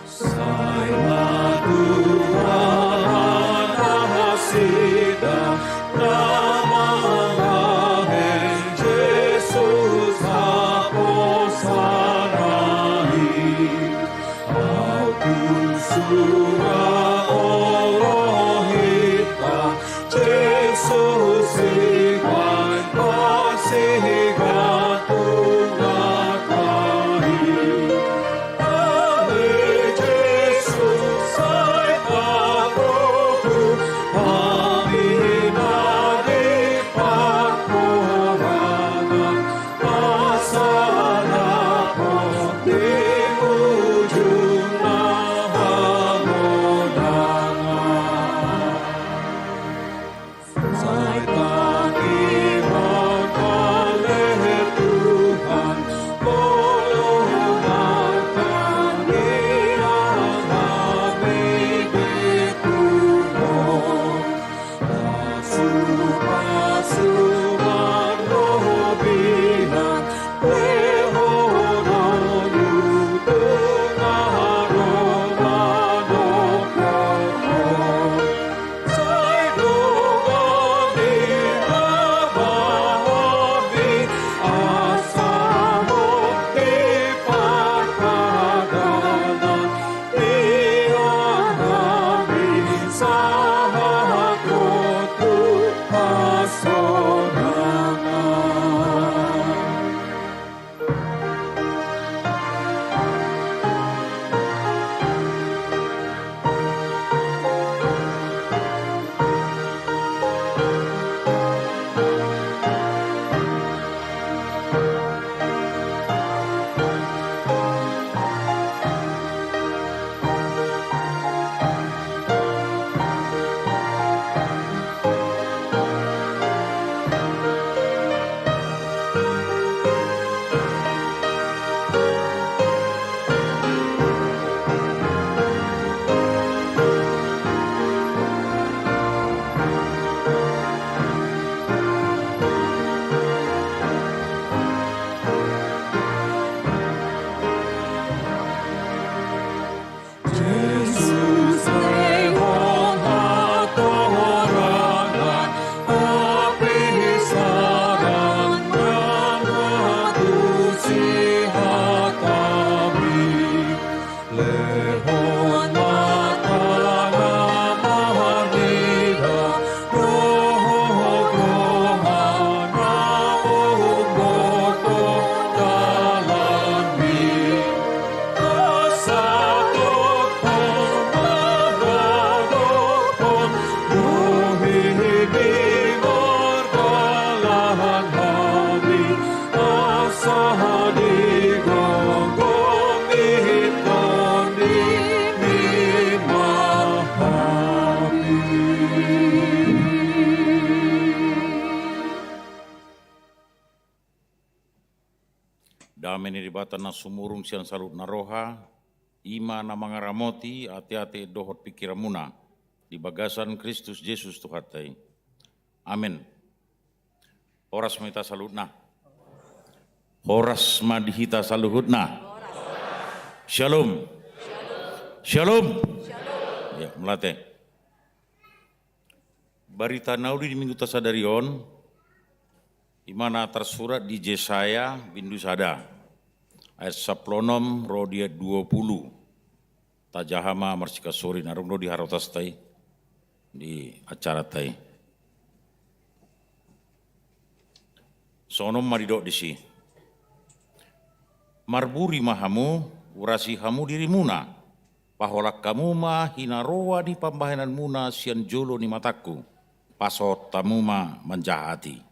Sai ma tua nasida na mangalahen Jesus haposan i. Au tung sura olohinta Jesus i ma pasigatuhanta i. Ale Jesus, sai pagogo hami na di parhorasan, pasanapon di ujung na hagodangan. Sai Dame ni Debata na sumurung sian saluhut na roha, i ma na mangaramoti ateate dohot pingkiranmuna di bagasan Kristus Jesus Tuhanta i. Amen. Horas ma hita saluhutna. Horas ma di hita saluhutna. Shalom. Shalom. Ya, mauliate. Barita na uli di mingguta sadari on, i ma na tarsurat di Jesaya bindu sada, ayat sampulu onom ro di ayat dua pulu. Tajaha ma marsikasorit, adong do di harotasta i, di acaranta i. Songon on ma didok disi: Marburi ma hamu, urasi hamu dirimuna, paholang hamu ma hinaroa ni pambahenanmuna sian jolo ni matangku, pasohot hamu ma manjahati.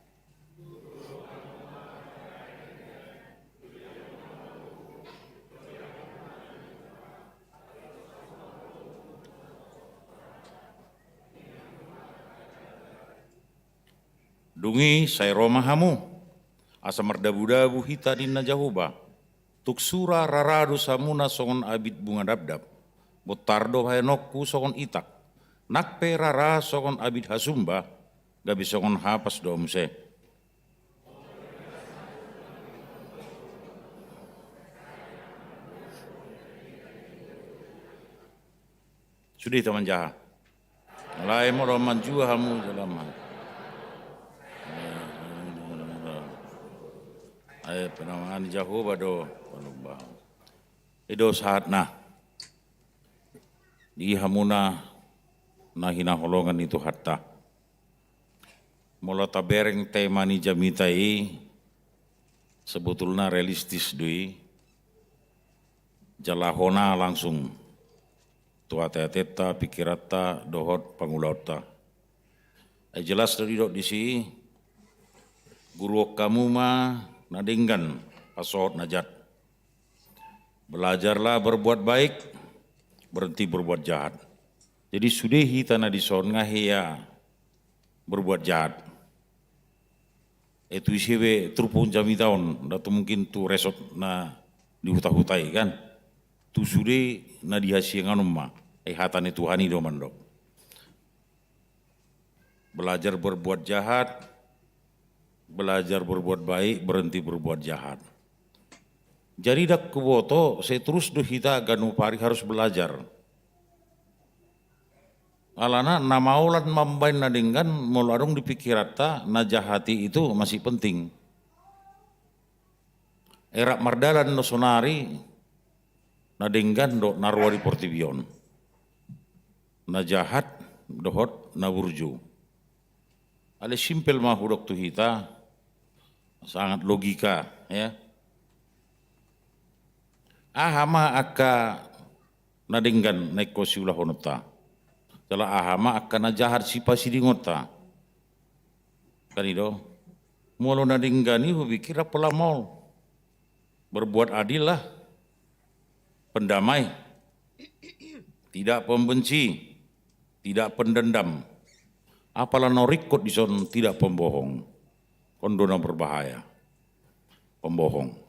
Dung i sai ro ma hamu, asa mardabudabu hita, ninna Jahowa. Tung sura rara dosamuna songon abit bunga dabdab. Bontar do bahenonku songon itak. Nang pe rara songon abit hasumba, gabe songon hapas do muse. Sude hita manjaha. Alai molo manjua hamu jala ma. Ai pinamaan ni Jahowa do. I do sahatna. Di hamuna na hinaholongan ni Tuhanta. Molo tabereng tema ni jamita i, sebetulna realistis do i, jala hona langsung tu ateateta, pingkiranta dohot pangulaonta. Ai jelas do didok disi, guruhon hamu ma na denggan pasohot na jat. Belajarlah berbuat baik, berhenti berbuat jahat. Jadi sude hita na dison nga hea berbuat jahat. E tu ise be turpuk jamita on, nda tu mungkin tu resort na di huta-huta i kan. Tu sude na di hasiangan on ma, e hata ni Tuhan i do mandok. Belajar berbuat jahat, belajar berbuat baik, berhenti berbuat jahat. Jadi ndang huboto, seterus do hita ganup ari harus belajar. Alana na maolan mambaen na denggan molo adong di pingkiranta na jahat i itu masih penting. E rap mardalan do sonari na denggan dohot na roa di portibi on. Na jahat dohot na burju. Alai simpel ma hudok tu hita, sangat logika, ya. Aha ma angka na denggan na ingkon siulahononta? Jala aha ma angka na jahat sipasidingonta? Kan i do. Molo na denggan i hupikir pola maol. Berbuat adil lah. Pendamai. Tidak pembenci. Tidak pendendam. Apala na ringkot dison tidak pembohong. On do na berbahaya. Pembohong.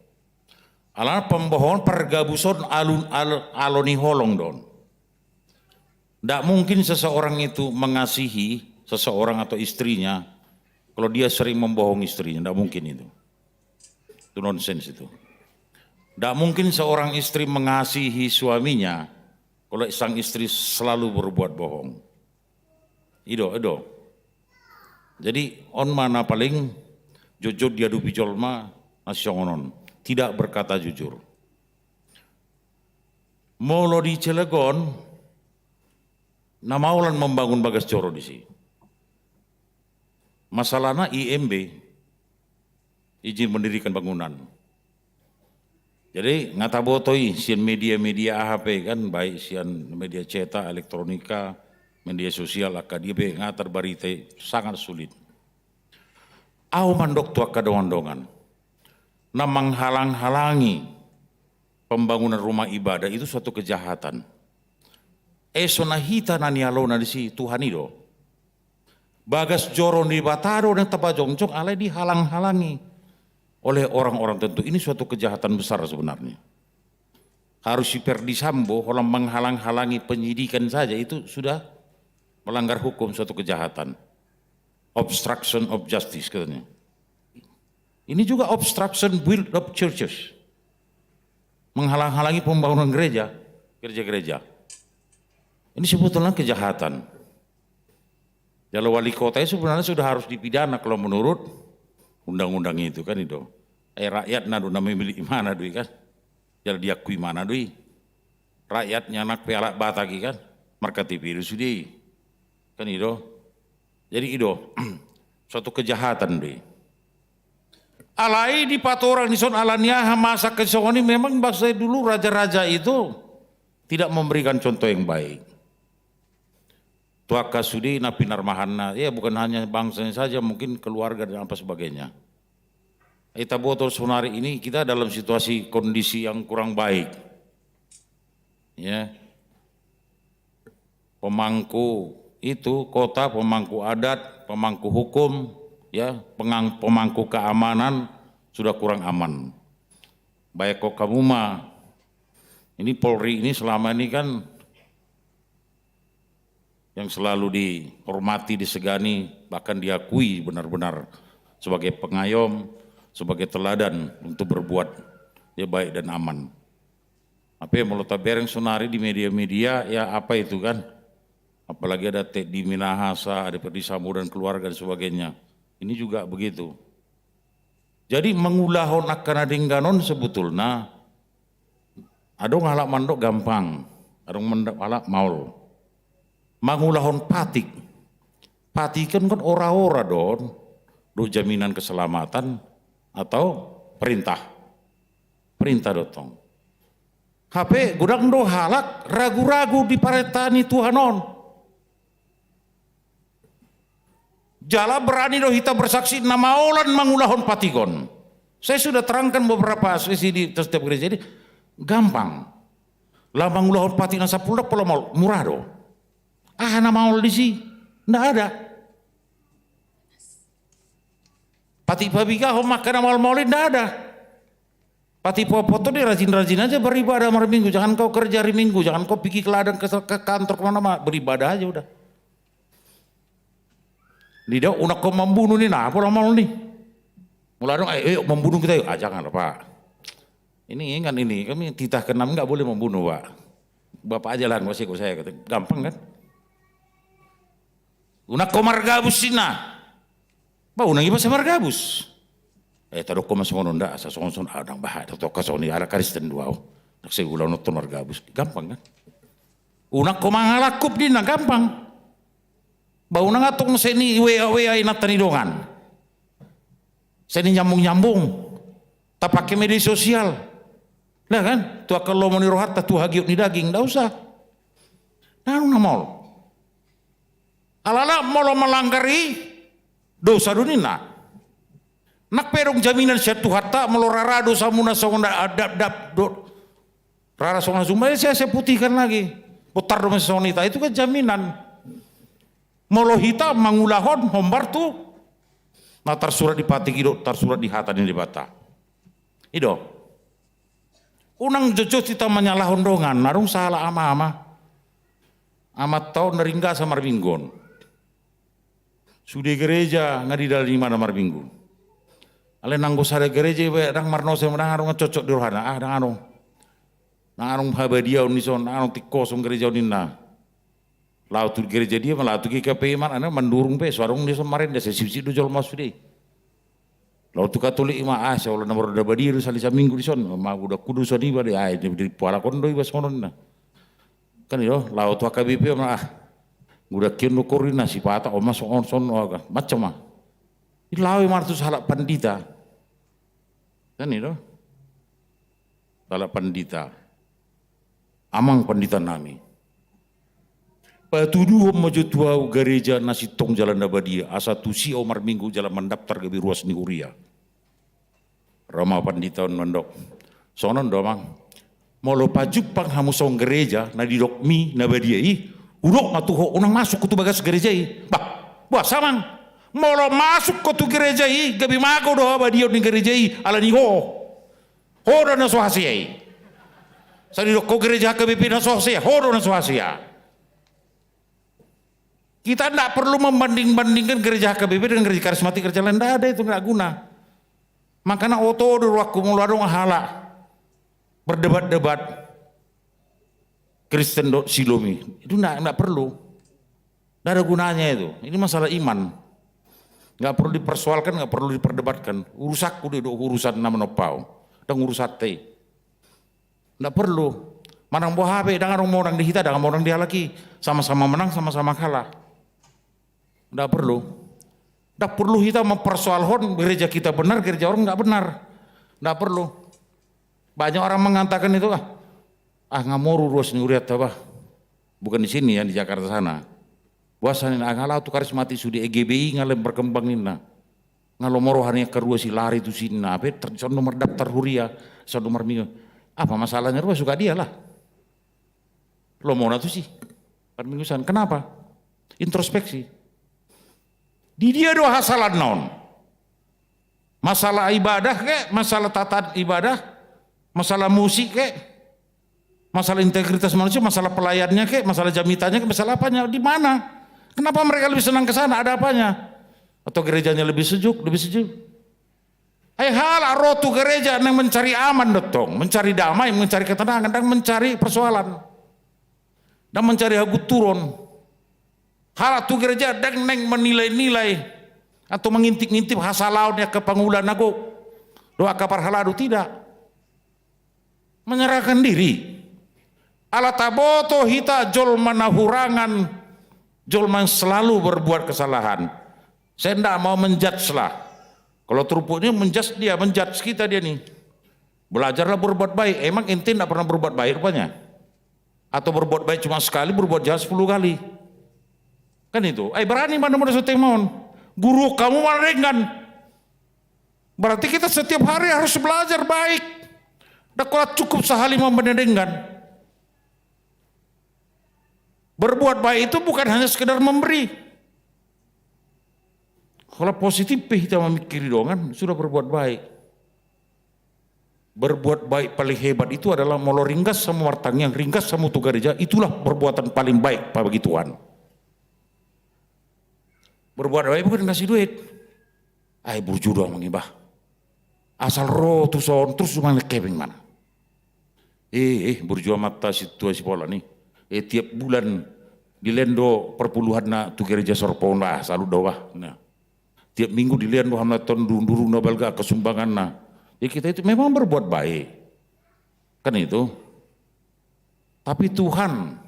Alana pembohong pargabuson alun, al, alo ni holong do on. Ndak mungkin seseorang itu mengasihi seseorang atau istrinya kalau dia sering membohong istrinya. Ndak mungkin itu. Itu nonsens itu. Ndak mungkin seorang istri mengasihi suaminya kalau sang istri selalu berbuat bohong. I do, i do. Jadi on ma na paling jotjot diadopi jolma na songon on. Tidak berkata jujur. Molo di Cilegon, na maolan membangun bagas joro disi. Masalahna I M B, izin mendirikan bangunan. Jadi nga taboto i sian media-media aha pe kan, baik sian media cetak, elektronika, media sosial, angka dia pe nga tarbarita i, sangat sulit. Au mandok tu angka dongan-dongan na menghalang-halangi pembangunan rumah ibadah itu suatu kejahatan. Eso na hita na nialona disi Tuhan i do. Bagas joro ni Debata do na tapajongjong alai dihalang-halangi. oleh orang-orang tertentu. Ini suatu kejahatan besar sebenarnya. Harus si Ferdisambo, kalau menghalang-halangi penyidikan saja itu sudah melanggar hukum, suatu kejahatan. Obstruction of justice katanya. Ini juga obstruction build of churches. Menghalang-halangi pembangunan gereja, gereja-gereja. Ini sebetulnya kejahatan. Jala wali kota itu sebenarnya sudah harus dipidana kalau menurut undang-undang itu kan itu. Eh, rakyat na do na memilih imana do i kan. Jala diakui imana do i. Rakyatnya anak pe halak Batak i kan. Marka T P do sude i. Kan itu. Jadi i do, suatu kejahatan do i. Alai dipatorang dison ala ni aha masa kesongon i, memang bahasa dulu raja-raja itu tidak memberikan contoh yang baik. Tu angka sude na pinarmahanna, ya bukan hanya bangsanya saja, mungkin keluarga dan apa sebagainya. Ita boto sonari ini kita dalam situasi kondisi yang kurang baik. Ya. Pemangku itu kota, pemangku adat, pemangku hukum, ya, pengang-, pemangku keamanan sudah kurang aman. Baik kok kamu mah, ini Polri ini selama ini kan yang selalu dihormati, disegani, bahkan diakui benar-benar sebagai pengayom, sebagai teladan untuk berbuat ya baik dan aman. Apa ya, molo tabereng sonari di media-media, ya apa itu kan? Apalagi ada Teddy Minahasa, ada Ferdisambo dan keluarga dan sebagainya. Ini juga begitu. Jadi mangulahon angka na denggan on sebetulna, adong halak mandok gampang, adong mandok halak maol. Mangulahon patik. Patik kan, kan ora-ora do on, do jaminan keselamatan atau perintah. Perintah do tong. Hape godang do halak ragu-ragu di parenta ni Tuhan on. Jala berani do hita bersaksi na maolan mangulahon patik on. Saya sudah terangkan beberapa sesi di setiap gereja ini, gampang. Laho mangulahon patik na sampulu dapot pola maol, murah do. Aha na maol disi? Nda ada. Patik pabigahon ma angka na maol-maol i nda ada. Patik pabotton i, rajin-rajin aja beribadah marminggu, jangan kau kerja hari Minggu, jangan kau pergi ke ladang, ke, ke kantor, kemana-mana, beribadah aja udah. Nida, unang kau membunuh ni, na pola maol ni. Molo adong, ayo, ayo membunuh kita yuk. Ah, jangan Pak. Ini ingat ini, kami titah keenam nggak boleh membunuh Pak. Bapak aja lah, nggak usah ikut saya, kata. Gampang kan? Unang kau margabus ninna. Ba unang iba sai margabus. Eh, tadok ho ma songon on da, asa songon-songon, ah, unang bahat, tadok ho songon i, ala Kristen do au. Ndang sai ulaononton margabus. Gampang kan? Unang ho mangalangkup ninna, gampang. Ba unang antong sai ni W A W A inanta ni dongan. Sai ni nyambung-nyambung. Tapake media sosial. Nah kan? Tu angka lomo ni rohanta, tu hagiot ni daging, nda usah. Nanu na maol. Alana molo malanggar i, dosa do ninna. Nang pe adong jaminan sian Tuhanta, molo rara dosamuna songon na dapdap do, rara songon na jumma, eh, saya, saya putihkan lagi. Botar do masa songon hita, itu kan jaminan. Molo hita mangulahon hombar tu na tarsurat di patik i do, tarsurat di hata ni Debata. I do. Unang jotjot hita manyalahon dongan, adong sahala ama-ama. Amanta on na ringgas marminggu on. Sude gereja nga didalani imana marminggu. Alai nanggo sada gereja iba ndang marnosa, ndang adong cocok di rohana, ah, ndang adong. Ndang adong habadiaon dison, ndang adong tingkos on gereja on ninna. Laho tu gereja dia ma, laho tu G K P I ma, ana mandurung pe, so adong dison marende, sai sipsip do jolma sude. Laho tu Katolik ma, ah, sai holan na marende badia do sahali saminggu dison, ma uda kudu son iba de, ah, di, di pualak on do iba songon on na. Kan i do, laho tu H K B P ma, ah, uda kion do kori na sipata, oh, ma songon son, oh, macam ma. I laho i martus halak pandita. Kan i do. Halak pandita. Amang pandita nami. Patuduhon ma jo tu ahu gareja na sintong jala na badia, asa tusi ahu marminggu jala mandaptar gabe ruas ni huria. Ro ma pandita on mandok. Songon on do amang. Molo pajumpang hamu songon gareja na didokmi na badia i, hudok ma tu ho unang masuk tu bagas gareja i. Bah, boasa amang? Molo masuk ho tu gereja i, gabe mago do habadiaon ni gereja i, alani ho. Ho do na so hasea i. Sai didok ho gereja H K B P na so hasea, ho do na so hasea. Kita ndak perlu membanding-bandingkan gereja H K B P dengan gereja karismatik, gereja lain, ndak ada itu, ndak guna. Makana oto do ruangku molo adong halak berdebat-debat Kristen dohot Siloam i. Itu ndak, ndak perlu. Ndak ada gunanya itu. Ini masalah iman. Nggak perlu dipersoalkan, nggak perlu diperdebatkan. Urusanku do i, urusan na manompa au. Ndang urusan te. Ndak perlu. Manang boha pe, ndang adong monang di hita, ndang monang di halak i. Sama-sama menang, sama-sama kalah. Ndak perlu. Ndak perlu hita mempersoalhon gereja kita benar, gereja orang nggak benar. Ndak perlu. Banyak orang mengatakan itu, ah, ah, nga moru ruas ni hurianta bah. Bukan di sini ya, di Jakarta sana. Boasa ninna, ah, nga laho tu karismatik sude, G B I nga lem berkembang ninna. Nga lomo roha ni angka ruas i, lari tusi ninna, ape, ter-, songon mardaftar huria, songon marminggu. Apa masalahnya ruas, suka dia lah. Lomona tusi. Parmingguan. Kenapa? Introspeksi. Di dia do hasalaanna on? Masalah ibadah ke, masalah tata ibadah, masalah musik ke, masalah integritas manusia, masalah pelayannya ke, masalah jamitanya ke, masalah apanya, di mana? Kenapa mereka lebih senang ke sana? Ada apanya? Atau gerejanya lebih sejuk, lebih sejuk? Ai halak ro tu gereja naeng mencari aman do tong, mencari damai, mencari ketenangan, ndang mencari persoalan, ndang mencari hagunturon. Halak tu gereja ndang naeng menilai-nilai atau mengintip-intip hasalaon ni angka pangula na gok dohot angka parhalado, tidak. Menyerahkan diri. Ala taboto hita jolma na hurangan, jolma yang selalu berbuat kesalahan. Saya ndak mau menjudge lah. Kalau turpuk ini menjudge dia, menjudge kita dia nih. Belajarlah berbuat baik. Emang ente ndak pernah berbuat baik rupanya? Atau berbuat baik cuma sekali, berbuat jahat sepuluh kali? Kan itu. Eh, berani mana mau sonteng maon? Guru hamu mana denggan? Berarti kita setiap hari harus belajar baik. Ndak holan cukup sahali mambaen na denggan. Berbuat baik itu bukan hanya sekedar memberi. Kalau positif pe hita mamingkiri dongan, sudah berbuat baik. Berbuat baik paling hebat itu adalah molo ringgas hamu martangiang, ringgas hamu tu gareja, itulah perbuatan paling baik bagi Tuhan. Berbuat baik bukan kasih duit. Ai burju do amang i bah. Asal ro tu son, terus manang kepeng mana. Eh, eh, burju amanta sintua sipola ni. Eh, tiap bulan dilehen do perpuluhanna tu gereja Sorpohon, bah, salut do bah. Nah. Tiap minggu dilehen do hamnatoan durung-durung na balga angka sumbanganna. Ya kita itu memang berbuat baik. Kan itu. Tapi Tuhan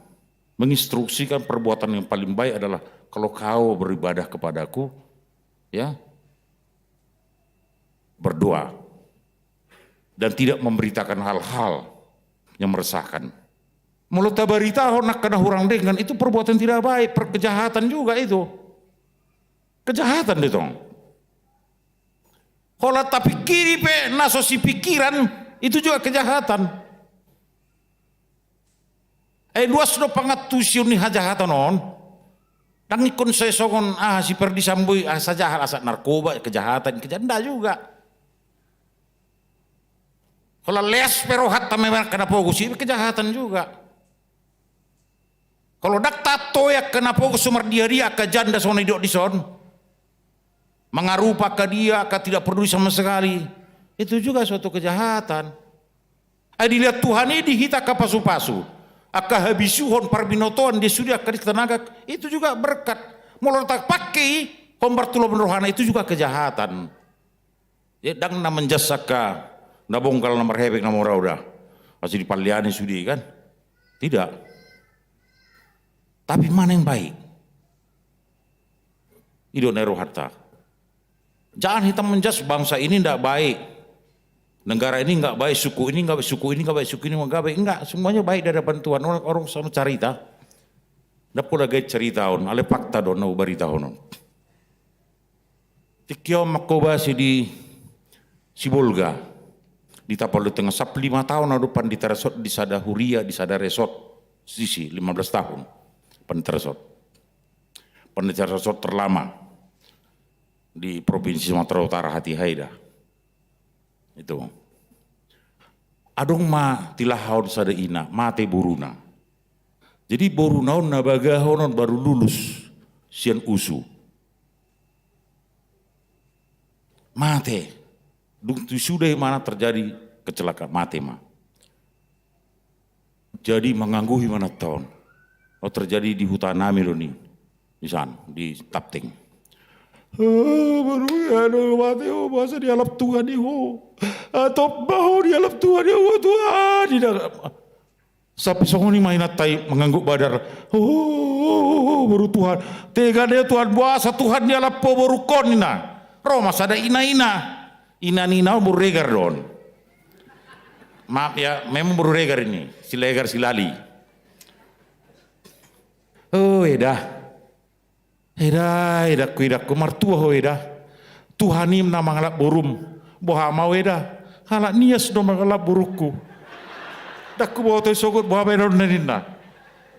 menginstruksikan perbuatan yang paling baik adalah kalau kau beribadah kepadaku, ya, berdoa. Dan tidak memberitakan hal-hal yang meresahkan. Molo tabaritahon angka na hurang denggan, itu perbuatan tidak baik, per-, kejahatan juga itu. Kejahatan do tong. Holan tapingkiri pe na so sipingkiran, itu juga kejahatan. Eh, luas do pangantusion ni hajahatan on. Ndang ingkon sai songon, ah, si Ferdisambo i, ah, sajahat, asa narkoba, kejahatan, kejahatan, ndak juga. Holan leas pe rohanta memang angka na pogos i, kejahatan juga. Kalau ndang taantoi angka na pogos so mardia-dia, angka janda songon na didok dison, mangarupa angka dia, angka tidak peduli sama sekali, itu juga suatu kejahatan. Ai dilehon Tuhan i di hita angka pasu-pasu, angka habisuhon, parbinotoan, dia sude angka di tenaga, itu juga berkat. Molo tapake i hombar tu lomo ni rohana, itu juga kejahatan. Ya, ndang na menjudge angka na bonggal, na marhepeng, na mora uda. Asa dipaleani sude kan? Tidak. Tapi mana yang baik? I do na i rohanta. Jangan hita menjudge bangsa ini ndak baik. Negara ini nggak baik, suku ini nggak baik, suku ini nggak baik, suku ini nggak baik. Enggak, semuanya baik di hadapan Tuhan. Orang, orang sama carita. Ndak pola gait carita on, alai fakta do na hubaritahon on. Tingki on mangkobasi di Sibolga, di Tapal Tengah, sap lima taon au do pandita resort di sada huria, di sada resort, sisi lima belas tahun pandita resort. Pandita resort terlama. di Provinsi Sumatera Utara hatiha i da. Itu. Adong ma tilaha on sada ina, mate boruna. Jadi boruna on na bagahon on baru lulus sian usu. Mate. Dung tu suda imana terjadi kecelakaan, mate ma. Jadi mangangguhi ma na taon. Oh, terjadi di huta nami do ni. Di san, di Tapting. Ah, baru ya, aduh, mate, oh, masa dialap Tuhan i ho. Atop baho dialap Tuhan i ho, Tuhan. Sampe songon i ma inanta i mangangguk badar. Oh, oh, oh, oh, baru Tuhan. Tega do Tuhan, boasa Tuhan dialap ho borungkon ninna. Ro ma sada ina-ina. Ina-ina on boru Regar do on. Maaf ya, memang boru Regar ini. Siregar, Silali. Oh, eda. Eda, edangku, edangku, martua ho eda. Tuhan i na mangalap borum. Boha ma ho eda. Halak nias do mangalap borungku. Ndang huboto i sogot boha ma eda on na ninna.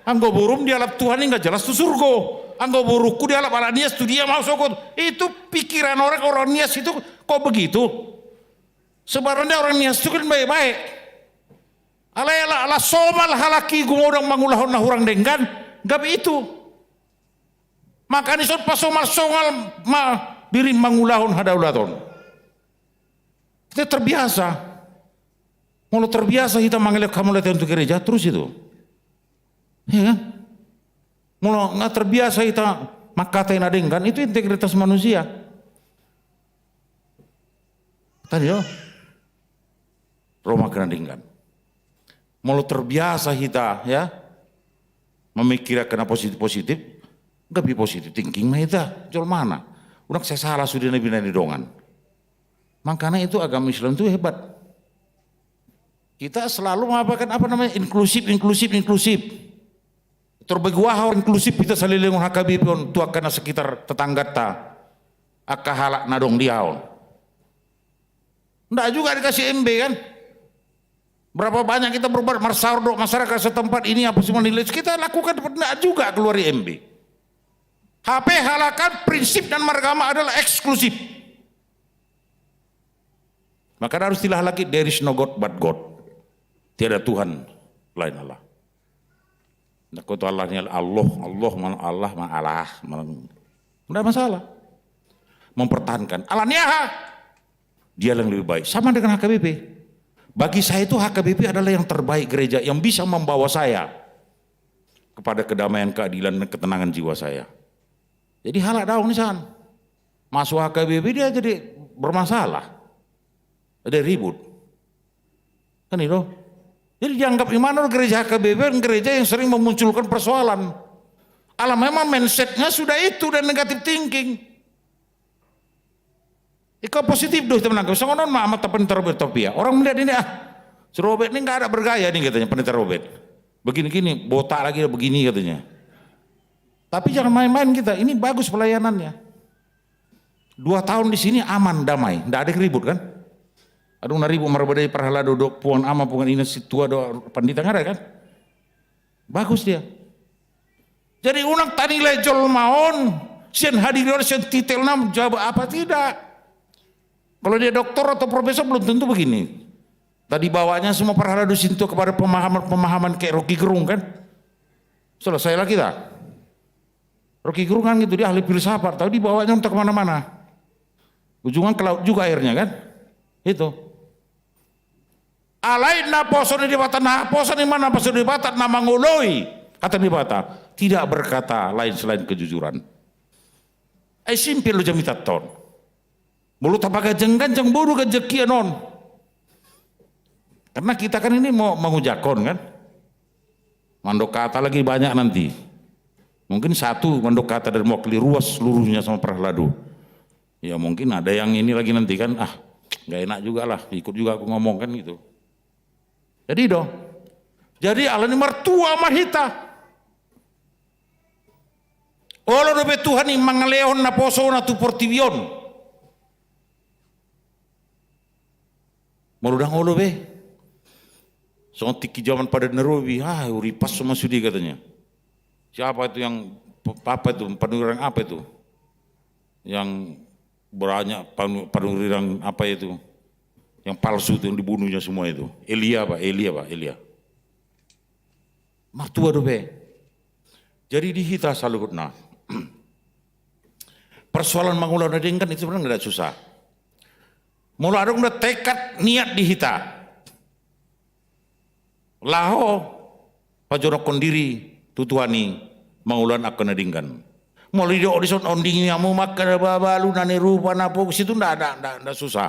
Anggo borum dialap Tuhan i nggak jelas tu surgo. Anggo borungku dialap halak nias, tu dia ma ho sogot. Itu pikiran orang, orang nias itu kok begitu. Sebenarnya orang nias itu kan baik-baik. Alai ala, ala somal halak i gumodang mangulahon na hurang denggan, gabe itu. Makana dison pasomal-somal ma diri mangulahon hadaulaton. Kita terbiasa. Molo terbiasa hita mangelek hamauliateon tu gereja, terus itu. Iya kan? Molo nggak terbiasa hita mangkatai na denggan, itu integritas manusia. Tadi yo. Ro ma angka na denggan. Molo terbiasa hita, ya, memikirkan na positif-positif, gabe positif thinking ma hita jolmana. Unang sai sala sude na binahen ni dongan. Makanya itu agama Islam itu hebat. Kita selalu mengapakan apa namanya, inklusif, inklusif, inklusif. Tor begu aha inklusif hita saleleng on H K B P on tu angka na sekitar tetanggata, angka halak na adong di aha on. Ndak juga dikasih M B kan? Berapa banyak kita berbuat marsaor dohot masyarakat setempat ini apa semua nilai kita lakukan, ndak juga keluar di M B. Hape halak kan prinsip dan maragama adalah eksklusif. Maka harus tilah lagi, there is no God but God. Tiada Tuhan selain Allah. Ndak kau Allah ni Allah, Allah, Allah, mana Allah, mana Allah, mana. Ndak masalah. Mempertahankan. Alani aha? Dia yang lebih baik. Sama dengan H K B P. Bagi saya itu H K B P adalah yang terbaik gereja yang bisa membawa saya kepada kedamaian, keadilan, dan ketenangan jiwa saya. Jadi halak daong ni san. Masuk H K B P dia jadi bermasalah. Ada ribut. Kan itu. Jadi dianggap imana gereja H K B P gereja yang sering memunculkan persoalan. Ala memang mindsetnya sudah itu dan negative thinking. Iko positif do hita menangkap. Songon on ma amanta Pendeta Robert Topia. Orang melihat ini, ah, si Robert ini nggak ada bergaya nih katanya, Pendeta Robert. Begini-gini, botak lagi begini katanya. Tapi jangan main-main kita. Ini bagus pelayanannya. Dua tahun di sini aman, damai, ndak ada ribut kan? Adong na ribut marbadai parhalado dohot punguan ama, punguan ina, sintua dohot pandita, nggak ada kan? Bagus dia. Jadi unang tanilai jolma on sian hadirionnya, sian titelna, jabat apa tidak. Kalau dia doktor atau profesor belum tentu begini. Tadi bawanya semua parhalado sintua kepada pemahaman-pemahaman kayak Rocky Gerung kan? Selesai lah kita. Rocky Gerung kan gitu, dia ahli filsafat, tapi dibawanya untuk kemana-mana. Ujungnya ke laut juga akhirnya kan? Itu. Alai naposo ni Debata, naposo ni ma, naposo ni Debata, na mangoloi hata ni Debata, tidak berkata lain selain kejujuran. Ai simpel do jamitanta on. Molo tapaganjang-ganjang boru ganjang hian on. Karena kita kan ini mau mengujakkon kan. Mandok hata lagi banyak nanti. Mungkin satu mandok hata dan mewakili ruas seluruhnya sama parhalado. Ya mungkin ada yang ini lagi nanti kan, ah, nggak enak juga lah, ikut juga aku ngomong kan gitu. Jadi do. Jadi alani martua ma hita. Olo dope Tuhan i mangalehon naposona tu portibi on. Molo ndang olo be. Songon tingki jaman Padan na Robi, ah, uripas so ma sude katanya. Siapa itu yang, apa itu, Panurang apa itu? Yang Banyak panu-, panurirang apa itu, yang palsu itu, yang dibunuhnya semua itu. Elia, Pak, Elia, Pak, Elia. Martua dope. Jadi di hita saluhutna, persoalan mangulahon na denggan itu sebenarnya nggak susah. Molo adong do tekad niat di hita, laho pajonokhon diri tu Tuhan i mangulahon angka na denggan. Molo didok dison ondingi hamu ma angka na babalu na nirupa na pogos, itu nda, nda, nda, nda susah.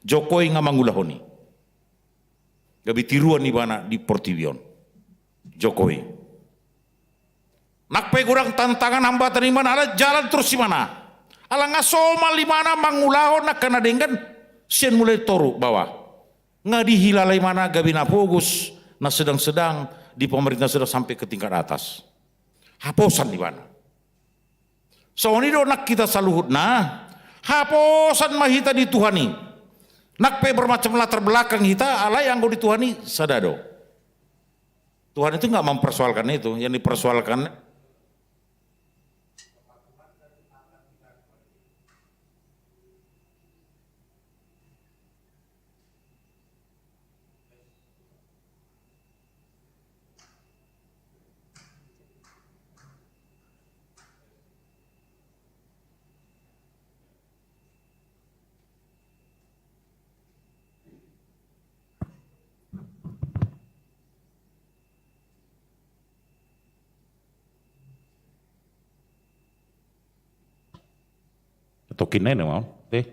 Jokowi nga mangulahon i. Gabe tiruan ibana di portibi on. Jokowi. Nang pe godang tantangan, hambatan ibana, ala jalan torus ibana. Ala nga somal ibana mangulahon angka na denggan sian mulai toru bawah. Nga dihilala ibana gabe na pogos, na sedang-sedang, di pemerintahan sedang sampai ke tingkat atas. Haposan ibana. Songon i do nang hita saluhutna, haposan ma hita di Tuhan i. Nang pe bermacam latar belakang hita, alai anggo di Tuhan i sada do. Tuhan itu nggak mempersoalkan itu, yang dipersoalkan Tokin nai na mau, teh.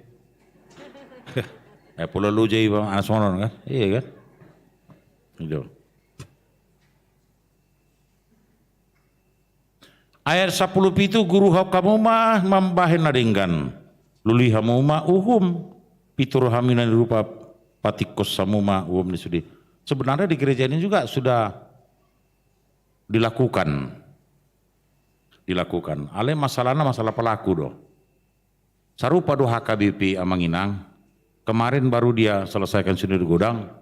Eh, pola loja iba anak sonon kan? Iya kan? Itu. Ayat sampulu pitu, guru hamu ma mambahen na denggan. Lului hamu ma uhum. Pintor hami na nirupa, patingkos hamu ma uhum ni sude. Sebenarnya di gereja ini juga sudah dilakukan. Dilakukan. Alai masalahna masalah pelaku do. Sarupa do H K B P, Amang Inang. Kemarin baru dia selesaikan sinode godang.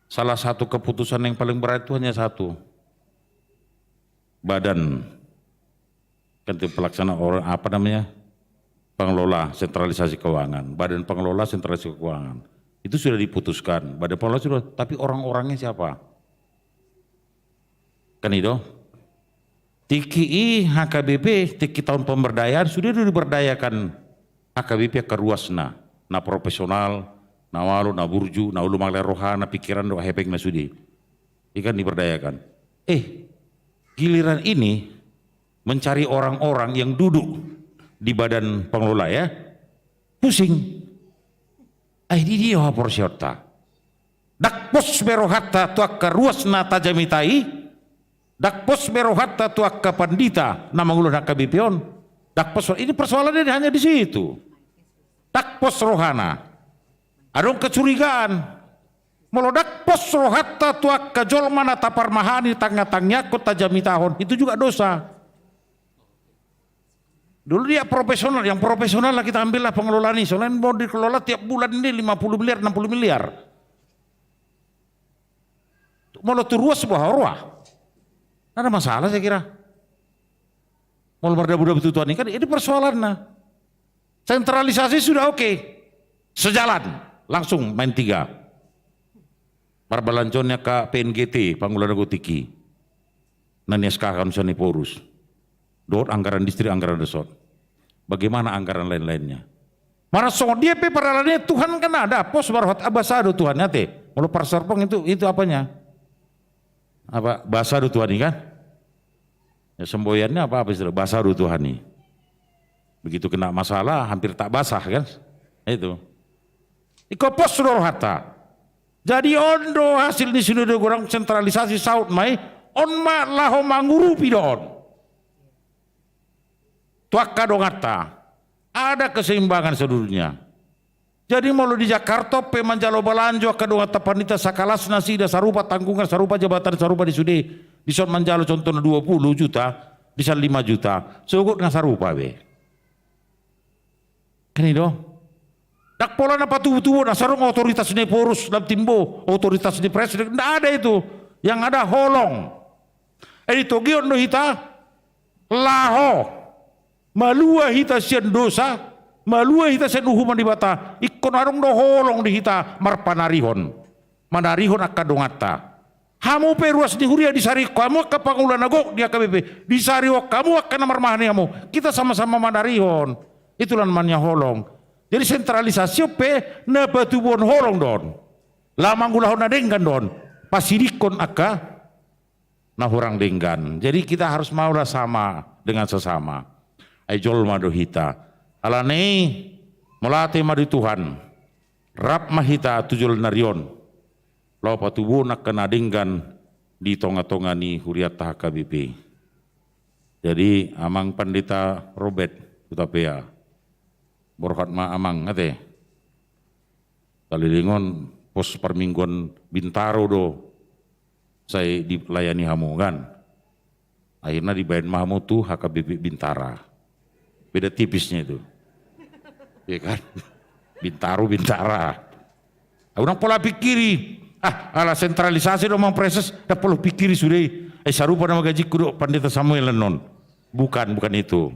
Salah satu keputusan yang paling berat itu hanya satu. Badan, kan itu pelaksana orang, apa namanya? Pengelola sentralisasi keuangan. Badan pengelola sentralisasi keuangan. Itu sudah diputuskan. Badan pengelola sudah, tapi orang-orangnya siapa? Kan itu. Tingki i H K B P, tingki taon pemberdayaan, sudah do diberdayakan H K B P angka ruasna, na profesional, na malo, na burju, na olo mangalehon rohana, pikiran dohot hepengna sude. I kan diberdayakan. Eh, giliran ini mencari orang-orang yang duduk di badan pengelola, ya. Pusing. Ai di dia haporseaonta? Ndang pos be rohanta tu angka ruas na tajamita i, ndang pos be rohanta tu angka pandita na mangulahon H K B P on. Ndang pos, ini persoalannya hanya di situ. Ndang pos rohana. Adong kecurigaan. Molo ndang pos rohanta tu angka jolma na taparmahani, tangiang-tangiangkon, tajamitahon, itu juga dosa. Dulu dia profesional, yang profesional lah kita ambil lah pengelolaan ini. Soalnya mau dikelola tiap bulan ini lima puluh miliar, enam puluh miliar. Molo tu ruas boha roha. Nggak ada masalah saya kira. Molo mardabu-dabu tu Tuhan ini kan, ini persoalannya. Sentralisasi sudah oke. Sejalan. Langsung main tiga. Parbalanjona angka P N G T, pangula na gotik i. Na nias kakan sian Sinude Porus. Dohot anggaran distrik, anggaran resort. Bagaimana anggaran lain-lainnya? Marasongon dia pe paralania Tuhan kan ada, pos barohat, ah, basa do Tuhan, ate. Molo parsorpong itu, itu apanya? Apa, basa do Tuhan i kan? Ya, semboyannya apa, apa istilah? Basa do Tuhan i. Begitu kena masalah, hampir tak basah kan? Itu. Ingkon pos do rohanta. Jadi on do hasil ni sinode godang, sentralisasi, saut ma i, on ma laho mangurupi do on. Tu angka donganta. Ada keseimbangan seluruhnya. Jadi molo di Jakarta pe manjalo balanjo angka donganta pandita sakalas nasida, sarupa tanggungan, sarupa jabatan, sarupa di sude. Dison manjalo contohna dua puluh juta, dison lima juta. Sogot nga sarupa be. Kan i do? Ndang pola na patubu-tubu, na so adong otoritas ni Porus, lam timbo, otoritas ni presiden, nggak ada itu. Yang ada holong. Eh, ditogion do hita, laho malua hita sian dosa, Malua hita sian uhuman Debata, ingkon adong do holong di hita marpanarihon, manarihon angka donganta. Hamu pe ruas ni huria, disarihon hamu angka pangula na gok di H K B P, disarihon hamu angka na marmahani hamu. Kita sama-sama manarihon. Itulah namanya holong. Jadi sentralisasi on pe na patubuhon holong do on. Laho mangulahon na denggan do on. Pasidingkon angka na hurang denggan. Jadi kita harus maulah sama dengan sesama. Ai jolma do hita. Alani i, mauliate ma di Tuhan. Rap ma hita tu joloan ni ari on laho patubuhon angka na denggan di tonga-tonga ni hurianta H K B P. Jadi Amang Pandita Robert Hutapea, borhat ma Amang, ate. Saleleng on pos parmingguan Bintaro do sai dilayani hamu, kan? Akhirna dibaen ma hamu tu H K B P Bintara. Beda tipisnya itu. Iya, kan? Bintaro, Bintara. Ah, unang pola pikiri. Ah, ala sentralisasi do, Amang Praeses, ndang pola pikiri sude i. Eh, sarupa nama gajingku do Pandita Samuel annon. Bukan, bukan itu.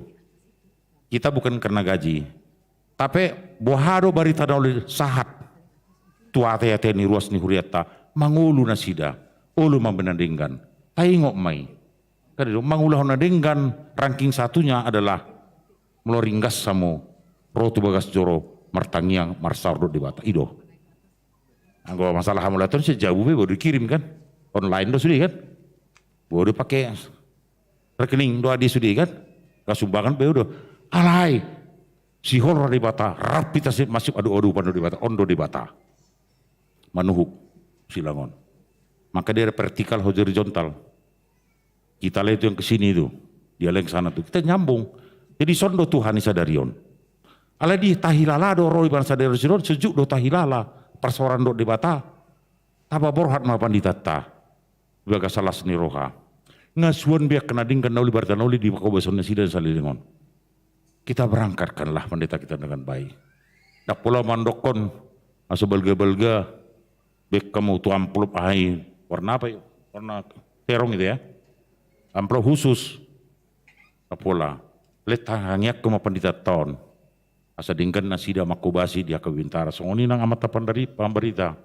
Kita bukan karena gaji. Tapi boha do barita na uli sahat tu ate-ate ni ruas ni hurianta, mangolu nasida, olo ma na denggan. Taingot ma i. Kan i do, mangulahon na denggan, ranking satunya adalah molo ringgas hamu ro tu bagas joro, martangiang, marsaor dohot Debata. I do. Anggo masalah hamu laton, sian jabu pe boi do dikirim, kan? Online do sude, kan? Boi do pake rekening do adi sude, kan? Kasumbangan pe do. Alai sihol roha Debata, rap hita si masuk adu-adu pando Debata, on do Debata. Manuhuk silang on. Maka dia ada vertikal, horizontal. Kita lihat itu yang ke sini itu, dia lagi ke sana tuh. Kita nyambung. Jadi son do Tuhan i sadari on. Alai di tahilala do ro ibana sadari on, sejuk do tahilala. Parsaoran dohot Debata. Tabo borhat ma panditanta. Di bagasan las ni roha. Ngasuhon be angka na denggan, na uli, barita na uli di pangkobason nasida saleleng on. Kita berangkatkanlah pendeta kita dengan baik. Ndang pola mandokkon, asa balga-balga, baen hamu tu amplop, aha i, warna apa i? Warna terong itu ya. Amplop khusus. Ndang pola. Let tangiangkon ma panditanta on. Asa denggan nasida mangkobasi di H K B P Bintara. Songon i nang amanta pandari-, pambarita.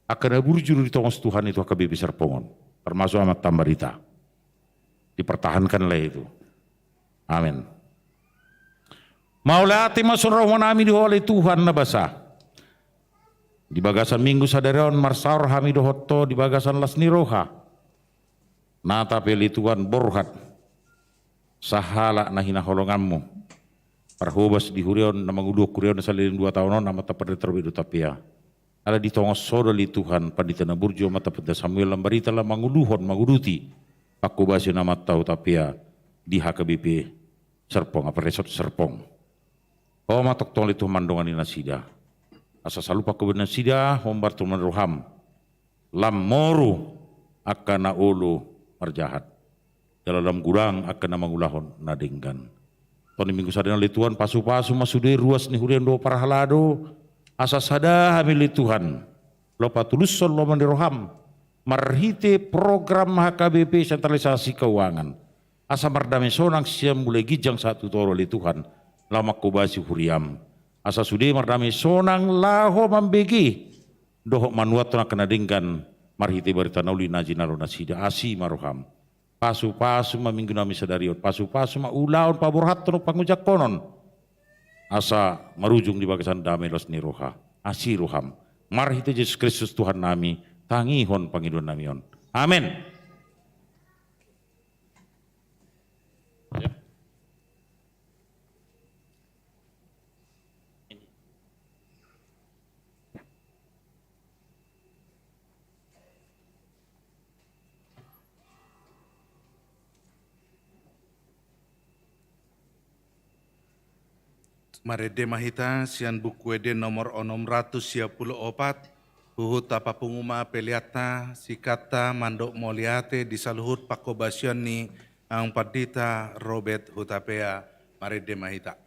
Angka na burju do ditongos Tuhan i tu H K B P Serpong on. Termasuk amanta pambarita. Dipertahankanlah itu. Amin. Mauliate ma songon roha nami di Ho ale Tuhan na basa. Di bagasan Minggu sadari on marsaor hami dohot Ho di bagasan las ni roha. Na tapele Tuhan borhat sahalak na hinaholonganmu. Parhobas di huria on, na manguluhon huria on saleleng dua taon on, amanta pandita Robert Hutapea. Ala ditongos Ho do ale Tuhan, pandita na burju, amanta pandita Samuel Lambarita, laho manguluhon, manguduti pangkobasion amanta Hutapea di H K B P Serpong, apa, Resort Serpong. Ho ma tongtong ale Tuhan mandongani nasida. Asa saluhut pangkobasion nasida hombar tu roham. Lam moru angka na olo marjahat. Jala lam godang angka na mangulahon na denggan. Toni Minggu sadari on ale Tuhan, pasu-pasu ma sude ruas ni huria on dohot parhalado, asa sada hami ale Tuhan laho patulushon lomo ni roham marhite program H K B P sentralisasi keuangan. Asa mardame sonang sian mulai ginjang sahat tu toru ale Tuhan, laho mangkobasi huriam. Asa sude mardame sonang laho mambege dohot manuathon angka na denggan marhite barita na uli na jinalo nasida. Asi ma roham. Pasu-pasu ma Minggu nami sadari on. Pasu-pasu ma ulaon paborhathon dohot pangojangkonon. Asa marujung di bagasan dame las ni roha. Asi roham. Marhite Jesus Kristus Tuhan nami, tangihon pangidoan nami on. Amen. Marende ma hita sian Buku Ende nomor onom ratus sia pulu opat, huhut tapapungu ma peleanta, singkatta mandok mauliate di saluhut pangkobasion ni Amang Pandita Robert Hutapea. Marende ma hita.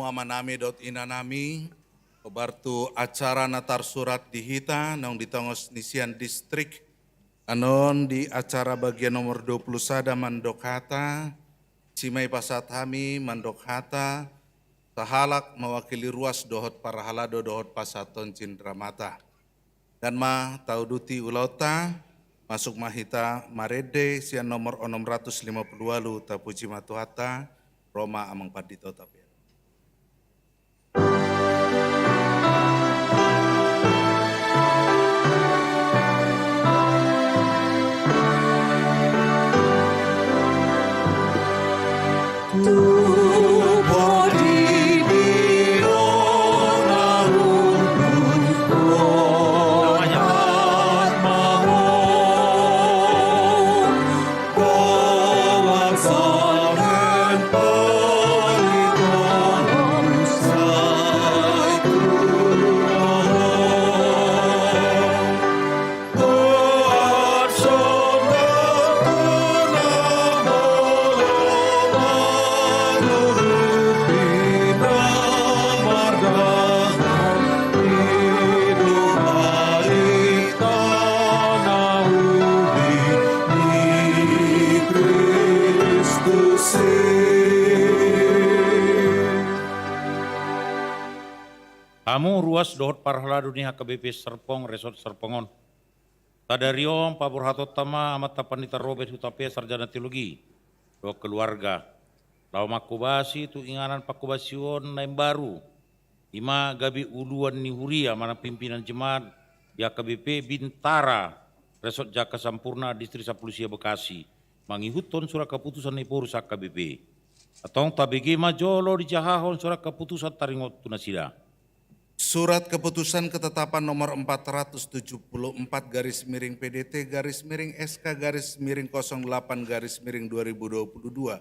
Amanami dohot inanami, hombar tu acara na tarsurat di hita naung di tongos ni sian distrik, annon di acara bagian nomor dua puluh sada mandok hata, disi ma dipasahat hami mandok hata, sahalak mewakili ruas dohot parhalado dohot pasahathon cindramata. Dang ma tauduti ulaonta, masuk ma hita marende sian nomor onom ratus lima puluh ualu, tapuji ma Tuhanta. Ro ma amang pandita Hutapea. Hamu ruas dohot parhalado ni H K B P Serpong, Resort Serpong on. Sadari on paborhatonta ma amanta Pandita Robert Hutapea, Sarjana Teologi, dohot keluarga, laho manghobasi tu inganan panghobasion na imbaru, i ma gabe uluan ni huria manang pimpinan jemaat di H K B P Bintara, Resort Jaka Sampurna, Distrik Sampulu Sia, Bekasi, mangihuthon surat keputusan ni Ephorus H K B P. Antong tabege ma jolo dijahahon surat keputusan taringot tu nasida. Surat keputusan ketetapan nomor empat ratus tujuh puluh empat garis miring P D T garis miring S K garis miring kosong delapan garis miring dua ribu dua puluh dua,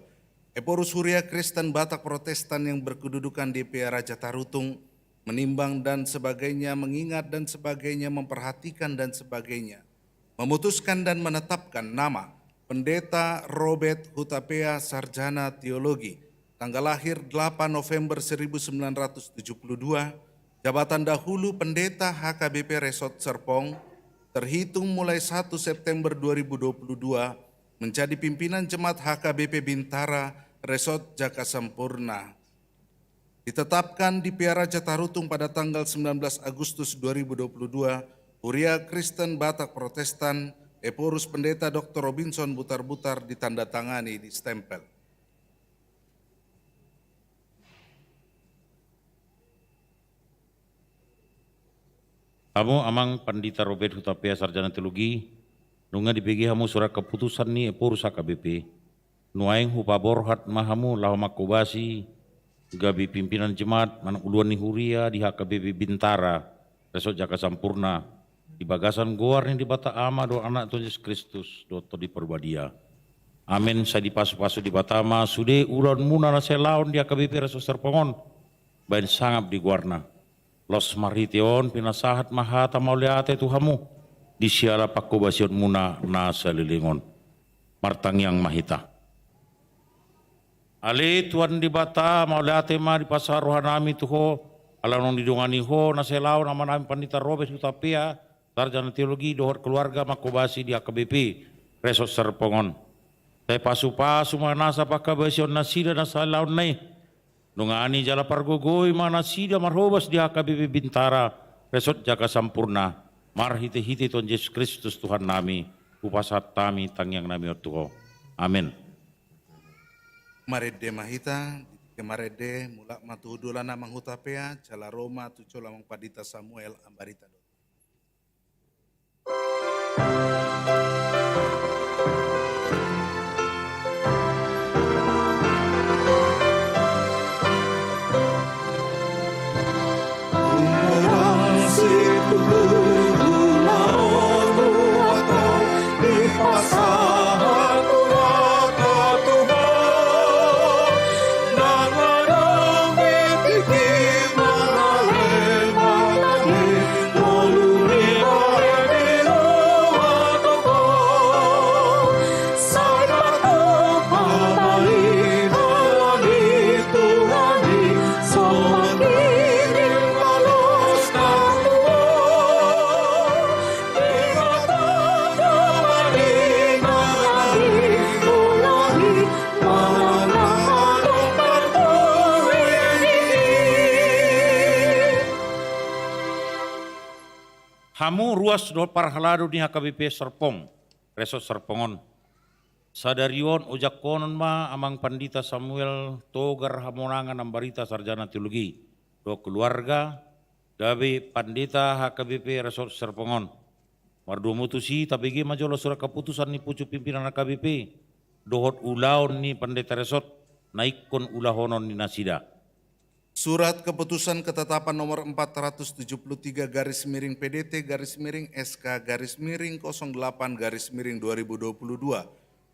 Ephorus Huria Kristen Batak Protestan yang berkedudukan di Pearaja Tarutung, menimbang dan sebagainya, mengingat dan sebagainya, memperhatikan dan sebagainya, memutuskan dan menetapkan nama Pendeta Robert Hutapea, Sarjana Teologi, tanggal lahir delapan November seribu sembilan ratus tujuh puluh dua, jabatan dahulu Pendeta H K B P Resort Serpong, terhitung mulai satu September dua ribu dua puluh dua, menjadi pimpinan Jemaat H K B P Bintara, Resort Jaka Sampurna. Ditetapkan di Pearaja Tarutung pada tanggal sembilan belas Agustus dua ribu dua puluh dua, Huria Kristen Batak Protestan, Ephorus Pendeta Doktor Robinson Butarbutar, ditandatangani, distempel. Hamu amang Pandita Robert Hutapea, Sarjana Teologi, nunga dibege hamu surat keputusan ni Ephorus H K B P. Nuaeng hupaborhat ma hamu laho manghobasi gabe pimpinan jemaat manang uluan ni huria di H K B P Bintara, Resort Jaka Sampurna, di bagasan goar ni Debata Ama dohot Anak Tuhan Jesus Kristus dohot Tondi Parbadia. Amen. Sai dipasupasu Debata ma sude ulaonmuna na sai laon di H K B P Resort Serpong on, bahen sangap di goarna. Laos marhite on pinasahat ma hata mauliate tu hamu di siala panghobasionmuna na saleleng on. Martangiang ma hita. Ale Tuhan Debata, mauliate ma dipasahat rohanami tu Ho, ala naung didongani Ho na sai laon amanami Pandita Robert Hutapea, Sarjana Teologi, dohot keluarga manghobasi di H K B P Resort Serpong on. Sai pasupasu ma nasa panghobasion nasida na sai laon na i. Dongani jala pargogoi ma nasida marhobas di H K B P Bintara, Resort Jaka Sampurna, marhitehite Tuhan Jesus Kristus Tuhannami, hupasahat hami tangiangnami on tu Ho. Amen. Marende ma hita, di tingki marende, mulak ma tu hundul amang Hutapea, jala ro ma tu jolo amang Pandita Samuel Ambarita. Hamu ruas dohot parhalado ni H K B P Serpong, Resort Serpong on. Sadari on ojak honon ma Amang Pandita Samuel Togar Hamonangan Ambarita Sarjana Teologi dohot keluarga, gabe Pandita H K B P Resort Serpong on. Mardomu tusi tabege ma jolo surat keputusan ni pucuk pimpinan H K B P dohot ulaon ni Pandita Resort na ingkon ulahonon ni nasida. Surat keputusan ketetapan nomor empat ratus tujuh puluh tiga garis miring P D T garis miring S K garis miring kosong delapan garis miring dua ribu dua puluh dua.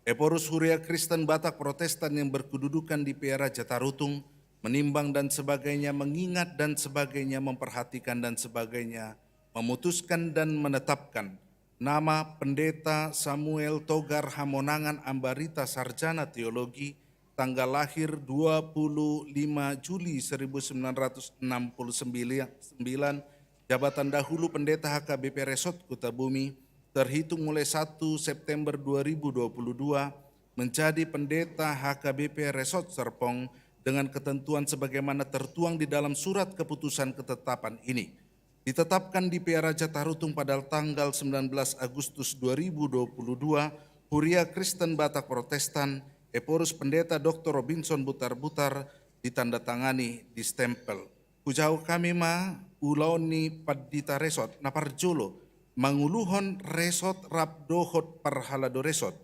Ephorus Huria Kristen Batak Protestan yang berkedudukan di P R A Jatarutung, menimbang dan sebagainya, mengingat dan sebagainya, memperhatikan dan sebagainya, memutuskan dan menetapkan nama Pendeta Samuel Togar Hamonangan Ambarita Sarjana Teologi, tanggal lahir dua puluh lima Juli seribu sembilan ratus enam puluh sembilan, jabatan dahulu Pendeta H K B P Resort Kutabumi, terhitung mulai satu September dua ribu dua puluh dua, menjadi Pendeta H K B P Resort Serpong dengan ketentuan sebagaimana tertuang di dalam surat keputusan ketetapan ini. Ditetapkan di P R A Jatarutung pada tanggal sembilan belas Agustus dua ribu dua puluh dua, Huria Kristen Batak Protestan, Ephorus Pendeta Doktor Robinson Butarbutar, ditandatangani, distempel. Hujahahon hami ma ulaon ni Pandita Resort. Na parjolo, manguluhon resort rap dohot parhalado resort.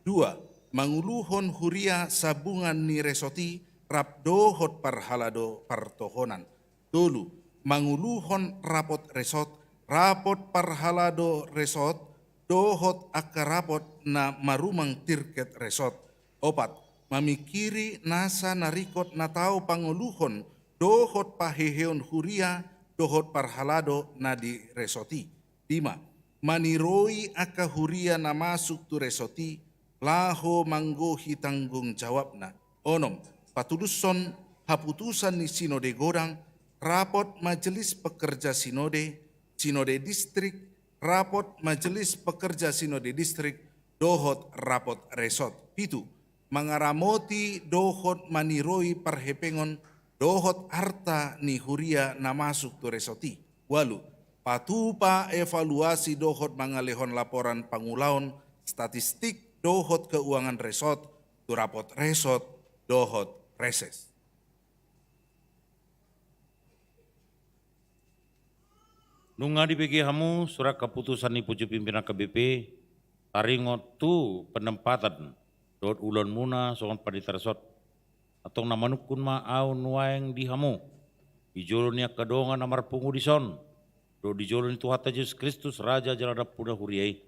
Dua, manguluhon huria sabungan ni resort i rap dohot parhalado partohonan. Tolu, manguluhon rapot resort, rapot parhalado resort, dohot angka rapot na marumang tirket resort. Opat, mamingkiri nasa na ringkot na tau pangoluhon dohot paheheon huria dohot parhalado na di resort i. Lima, maniroi angka huria na masuk tu resort i laho manggohi tanggung jawabna. Onom, patulushon haputusan ni sinode godang, rapot majelis pekerja sinode, sinode distrik, rapot majelis pekerja sinode distrik, dohot rapot resort. Pitu, mangaramoti dohot maniroi parhepengon dohot arta ni huria na masuk tu resort i. Ualu, patupa evaluasi dohot mangalehon laporan pangulaon statistik dohot keuangan resort tu rapot resort dohot reses. Nunga dibege hamu surat keputusan ni pucuk pimpinan H K B P taringot tu penempatan dohot ulaonmuna songon pandita resort. Antong na manungkun ma ahu nuaeng di hamu, di jolo ni angka dongan na marpungu dison, dohot di jolo ni Tuhanta Jesus Kristus, Raja jala Nampuna huria i.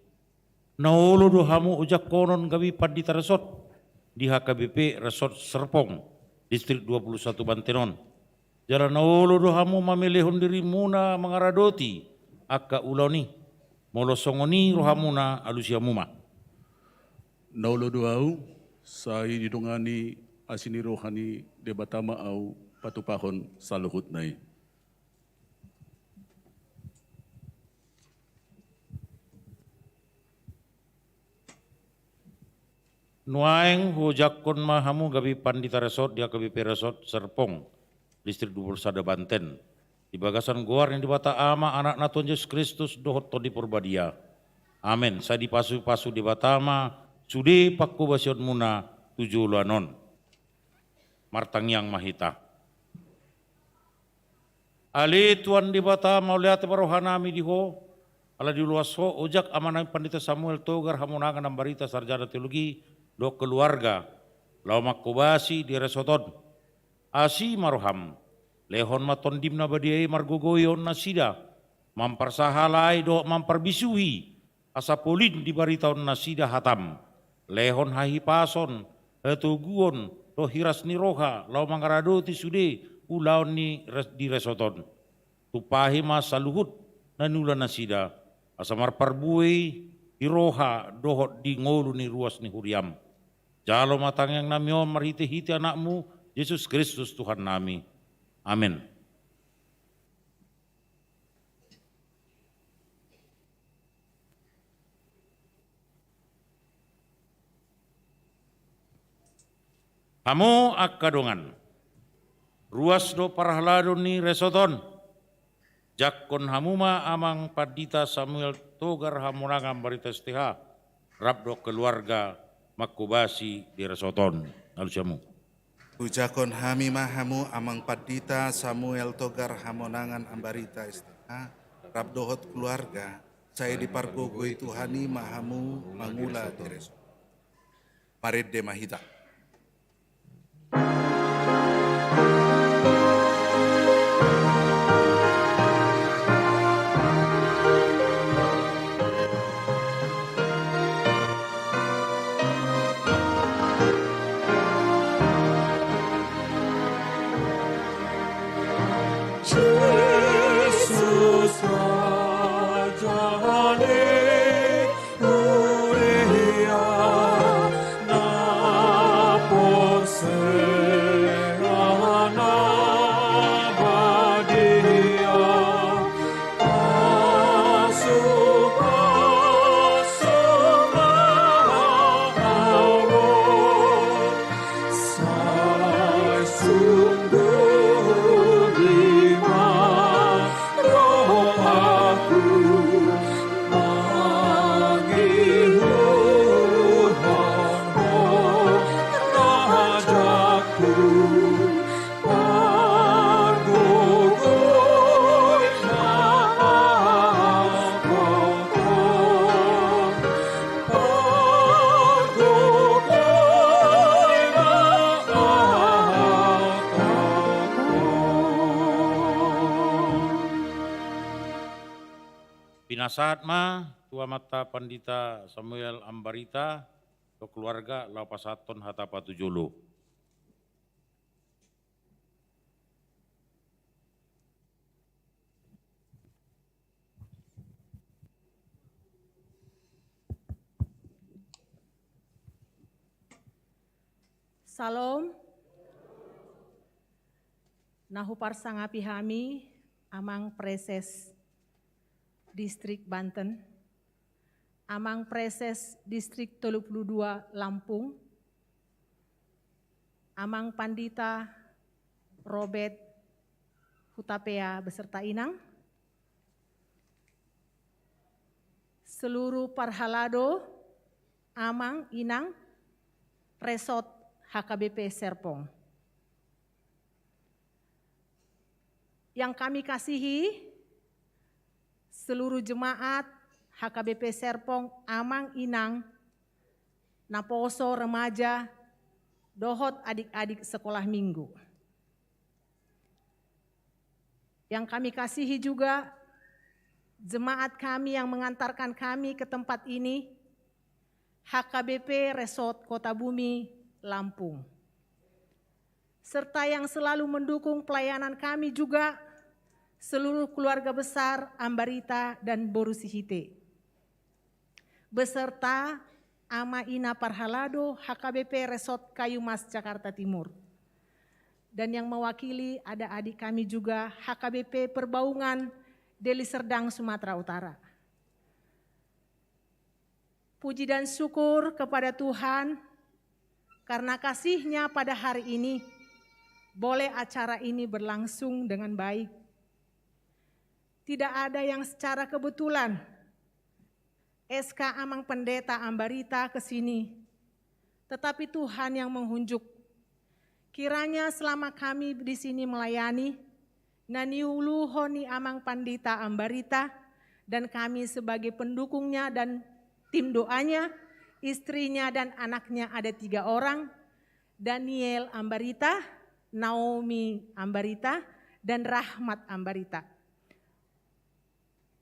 Na olo do hamu ojak honon gabe pandita resort di H K B P Resort Serpong, Distrik dua puluh satu Banten on. Jala na olo do hamu mamelehon dirimuna mangaradoti angka ulaon i. Molo songon i rohamuna, alusi hamu ma. Na olo do ahu, sai didongani asi ni roha ni Debata ma ahu patupahon saluhutna i. Nuaeng huojakhon ma hamu gabe pandita resort di H K B P Resort Serpong, Distrik dua puluh sada Banten, di bagasan goar ni Debata Ama, Anakna Tuhan Jesus Kristus, dohot Tondi Porbadia. Amen. Sai dipasupasu Debata ma sude panghobasionmuna tu joloan on. Martangiang ma hita. Ale Tuhan Debata, mauliate ma rohanami di Ho, ala diulas Ho ojak amanami Pandita Samuel Togar Hamonangan Ambarita Sarjana Teologi dohot keluarga, laho manghobasi di resort on. Asi ma roham, lehon ma Tondim na badia i margogoihon nasida, mamparsahalai dohot mamparbisuhi, asa polin dibaritaon nasida hatam, lehon hahipason, hatoguon, dohot hiras ni roha, laho mangaradoti sude ulaon ni res-, di resort on. Tumpahi ma saluhut na niula nasida, asa marparbue i di roha dohot di ngolu ni ruas ni huriam. Jalo ma tangiangnami on marhitehite Anakmu, Jesus Kristus Tuhannami. Amen. Hamu angka dongan, ruas do parhalado ni resort on. Jangkon hamu ma Amang Pandita Samuel Togar Hamonangan Ambarita S T H, rap dohot keluarga, manghobasi di resort on. Alusi hamu. Hujangkon hami ma hamu Amang Pandita Samuel Togar Hamonangan Ambarita S T H, rap dohot keluarga, sai dipargogoi Tuhan i ma hamu mangula di resort. Marende ma hita. Pinasahat ma tu Amanta Pandita Samuel Ambarita, tu keluarga, laho pasahathon hata patujolo. Salom. Na huparsangapi hami, Amang Praeses Distrik Banten, Amang Praeses Distrik tolu pulu dua Lampung, Amang Pandita Robert Hutapea beserta Inang, seluruh parhalado, Amang, Inang, Resort H K B P Serpong. Yang kami kasihi, seluruh jemaat H K B P Serpong, Amang, Inang, naposo, remaja, dohot adik-adik sekolah minggu. Yang kami kasihi juga, jemaat kami yang mengantarkan kami ke tempat ini, H K B P Resort Kota Bumi, Lampung. Serta yang selalu mendukung pelayanan kami juga, seluruh keluarga besar Ambarita dan Boru Sihite, beserta Ama Ina Parhalado H K B P Resort Kayu Mas, Jakarta Timur. Dan yang mewakili ada adik kami juga, H K B P Perbaungan, Deli Serdang, Sumatera Utara. Puji dan syukur kepada Tuhan, karena kasih-Nya pada hari ini, boleh acara ini berlangsung dengan baik. Tidak ada yang secara kebetulan, S K Amang Pendeta Ambarita ke sini, tetapi Tuhan yang menghunjuk. Kiranya selama kami di sini melayani, na niuluhon ni Amang Pandita Ambarita, dan kami sebagai pendukungnya dan tim doanya, istrinya dan anaknya ada tiga orang, Daniel Ambarita, Naomi Ambarita, dan Rahmat Ambarita.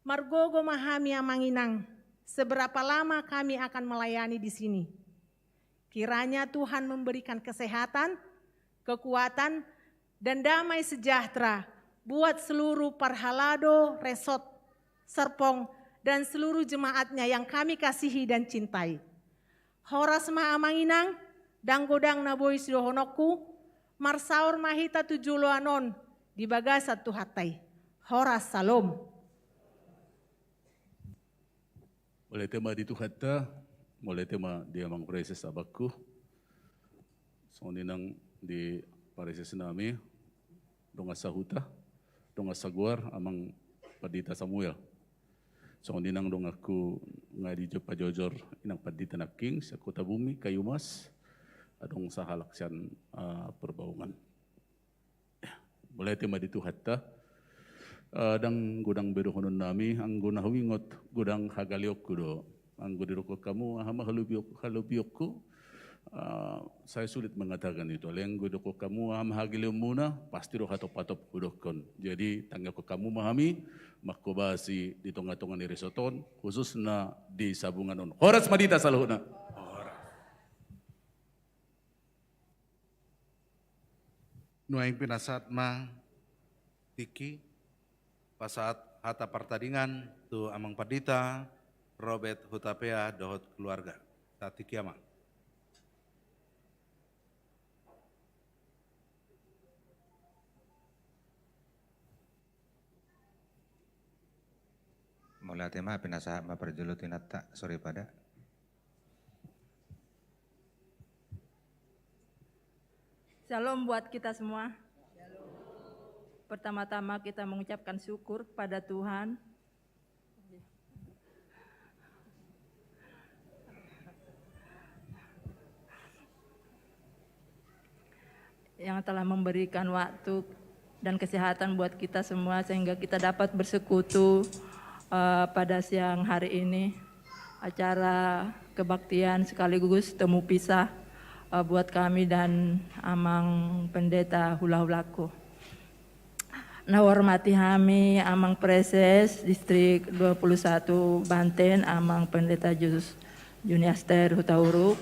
Margogo ma hami, Amang Inang, seberapa lama kami akan melayani di sini. Kiranya Tuhan memberikan kesehatan, kekuatan, dan damai sejahtera buat seluruh parhalado Resort Serpong dan seluruh jemaatnya yang kami kasihi dan cintai. Horas ma, Amang Inang, ndang godang na boi sidohononku, marsaor ma hita tu joloan on di bagasan Tuhanta i. Horas, salom. Mauliate ma di Tuhanta, mauliate ma di Amang Praeses abangku. Songon i nang di Praeses nami, dongan sahuta, dongan sagoar, Amang Pandita Samuel. Songon i nang donganku nga di Jopajojor, inang pandita nangkin sian Hutabumi, Kayumas, adong sahalak sian, ah, Parbaungan. Mauliate ma di Tuhanta. Ah, ndang godang be dohonon nami, anggo na huingot godang hagaleonku do. Anggo didok hamu aha ma halobion-, halobionku, ah, saya sulit mengatakan itu. Alai anggo didok hamu aha ma hagaleonmuna, pasti do hatop-hatop hudokkon. Jadi, tangiangkon hamu ma hami, manghobasi di tonga-tonga ni resort on, khususna di Sabungan on. Horas ma di hita saluhutna. Horas. Nuaeng pinasahat ma tingki, pasahat hata partadingan tu Amang Pandita Robert Hutapea dohot keluarga. Sahat tingki, Amang. Mauliate ma, pinasahat ma parjolo tu inanta soripada. Shalom buat kita semua. Pertama-tama kita mengucapkan syukur pada Tuhan yang telah memberikan waktu dan kesehatan buat kita semua, sehingga kita dapat bersekutu, eh, pada siang hari ini, acara kebaktian sekaligus temu pisah, eh, buat kami dan Amang Pendeta Hulahulaku. Na huhormati hami Amang Praeses Distrik dua puluh satu Banten, Amang Pendeta Jus-, Juniaster Hutauruk.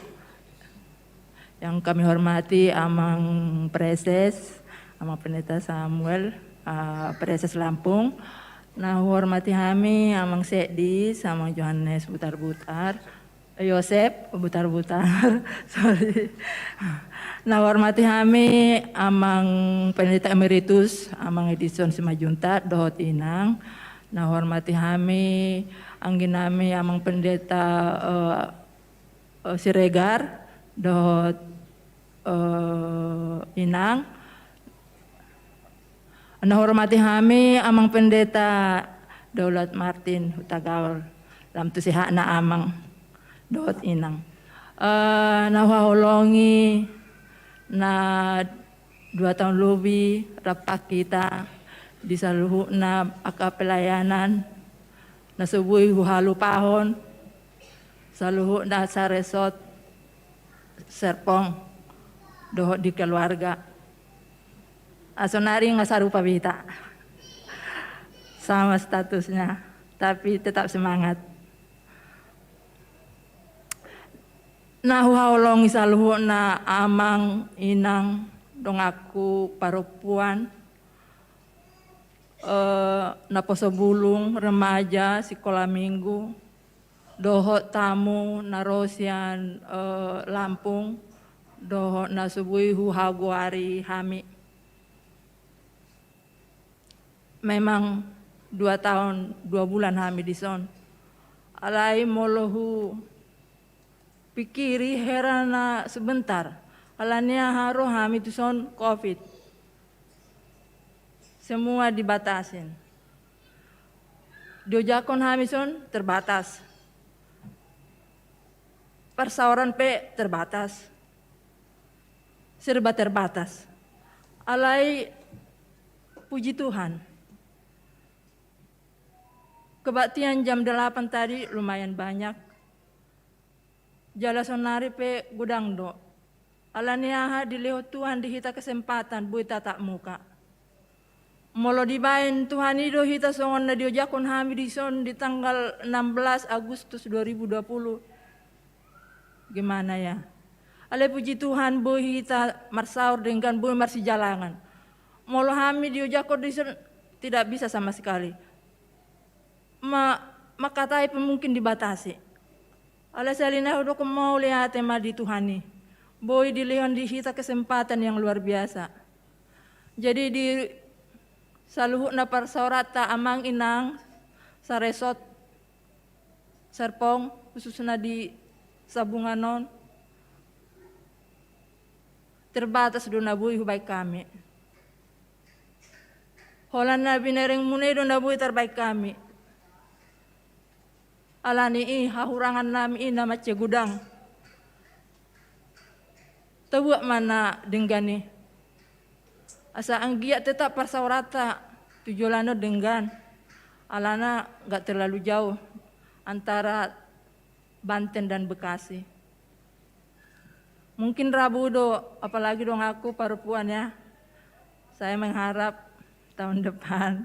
Yang kami hormati Amang Praeses, Amang Pendeta Samuel, ah, Praeses Lampung. Na huhormati hami Amang Sekdis, Amang Johannes Butarbutar, Yosep Butarbutar, sorry. Na huhormati hami Amang Pendeta Emeritus, Amang Edison Simanjuntak, dohot Inang. Na huhormati hami anggi nami Amang Pendeta, eh, eh, Siregar, dohot, eh, Inang. Na huhormati hami Amang Pendeta Daulat Martin Hutagaol, lam tu sehatna Amang dohot Inang. Eh, na huhaholongi na dua taon lobi rap hita di saluhutna angka pelayanan, na so boi huhalupahon, saluhutna saresort Serpong dohot di keluarga. Asonari nga sarupa be hita. Sama statusnya, tapi tetap semangat. Na huhaholongi saluhutna Amang, Inang, donganku parompuan, eh, naposo bulung, remaja, sikola minggu, dohot tamu na ro sian, eh, Lampung, dohot na so boi huhagoari hami. Memang dua taon dua bulan hami dison. Alai molo hupikiri, heran na sebentar. Alani aha ro hami tuson? Covid. Semua dibatasin. Diojakhon hami son terbatas. Parsaoran pe terbatas. Serba terbatas. Alai puji Tuhan. Kebaktian jam delapan tadi lumayan banyak. Jala sonari pe godang do. Alani aha, dilehon Tuhan di hita kesempatan boi tatap muka. Molo dibaen Tuhan i do hita songon na diojakhon hami dison di tanggal enam belas Agustus dua ribu dua puluh, gimana ya? Alai puji Tuhan, boi hita marsaor denggan, boi marsijalangan. Molo hami diojakhon dison, tidak bisa sama sekali. Ma-, mangkatai pe mungkin dibatasi. Alai sahali nai hudokhon mauliate ma di Tuhan i. Boi dilehon di hita kesempatan yang luar biasa. Jadi di saluhutna parsaoranta, Amang, Inang, saresort Serpong, khususna di Sabungan on, terbatas do na boi hubaen hami. Holan na binerengmuna i do na boi tarbaen hami. Alani i hahurangan nami i na mansai godang. Tabuat ma na denggan i. Asa anggiat tetap parsaoranta tu joloan on denggan. Alana nggak terlalu jauh antara Banten dan Bekasi. Mungkin Rabu do, apalagi donganku parompuan ya. Saya mengharap tahun depan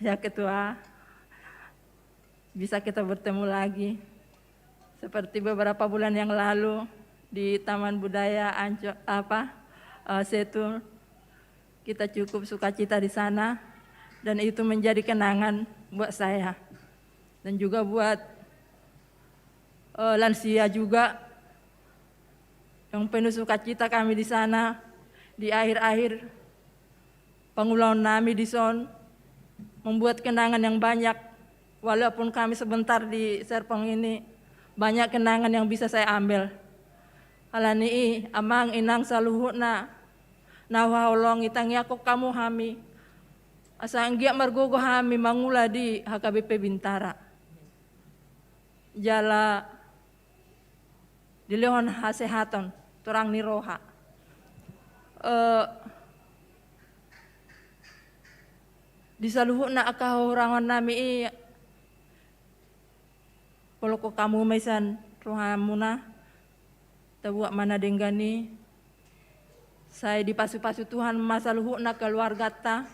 ya Ketua, bisa kita bertemu lagi. Seperti beberapa bulan yang lalu di Taman Budaya Anco, apa, eh, Setu, kita cukup sukacita di sana dan itu menjadi kenangan buat saya dan juga buat, eh, lansia juga yang penuh sukacita kami di sana di akhir-akhir pangulaon nami dison, membuat kenangan yang banyak. Walaupun kami sebentar di Serpong ini, banyak kenangan yang bisa saya ambil. Alani i, amang inang saluhutna na huhaholongi, tangiangkon hamu hami asa anggiat margogo hami mangula di H K B P Bintara. Jala dilehon hasehaton, torang ni roha. Eh, di saluhutna angka hahurangon nami i, polokhon hamu ma i sian rohamuna, tabuat ma na denggan i. Sai dipasupasu Tuhan ma saluhutna keluarganta.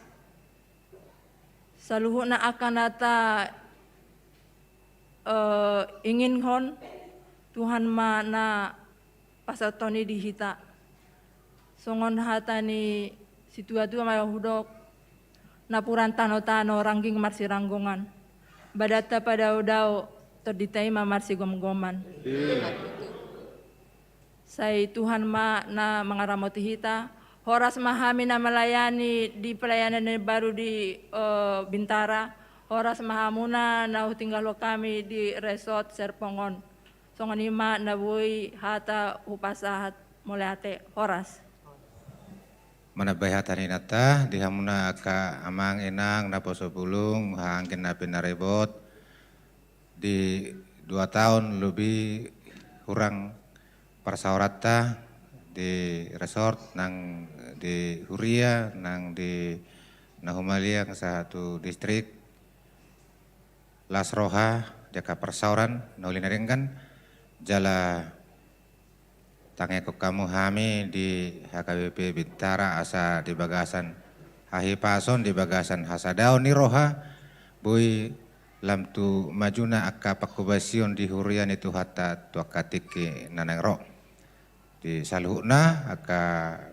Saluhutna angka na ta, eh, inginhon, Tuhan ma na pasahathon i di hita. Songon hata ni situatua ma hudok, napuran tanotano rangging marsiranggongan, badanta padaodao, tondinta i ma marsigomgoman. Sai Tuhan ma na mangaramoti hita. Horas ma hami na melayani di pelayanan na baru di, eh, Bintara. Horas ma hamuna na hutinggalhon hami di resort Serpong on. Songon i ma na boi hata hupasahat. Mauliate, horas. Manambai hata ni inanta di hamuna angka amang inang naposobulung, haha anggi na pinaribot. Di dua taon lobi hurang parsaoranta di resort, nang di huria, nang di na humaliang sahat tu distrik. Las roha di angka parsaoran na uli na denggan, jala tangiangkon hamu hami di H K B P Bintara asa di bagasan hahipason, di bagasan hasadaon ni roha, boi lam tu majuna angka panghobasion di huria ni Tuhanta tu angka tingki na naeng ro. Di saluhutna angka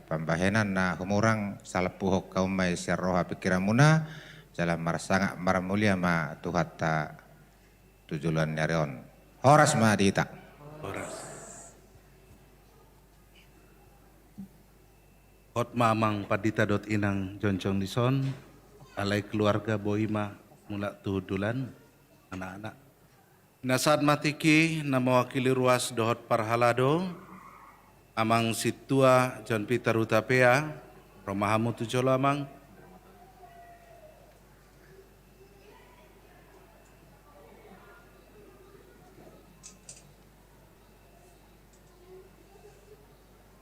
pambahenan na humurang, salampuhon hamu ma i sian roha pingkiranmuna, jala marsangap marmulia ma Tuhanta tu joloan ni ari on. Horas ma di hita. Horas. Hot ma amang pandita dohot inang jongjong dison, alai keluarga boi ma mulak tu hundulan, anak-anak. Na sahat ma tingki na mewakili ruas dohot parhalado, amang sintua John Peter Hutapea, ro ma hamu tu jolo amang.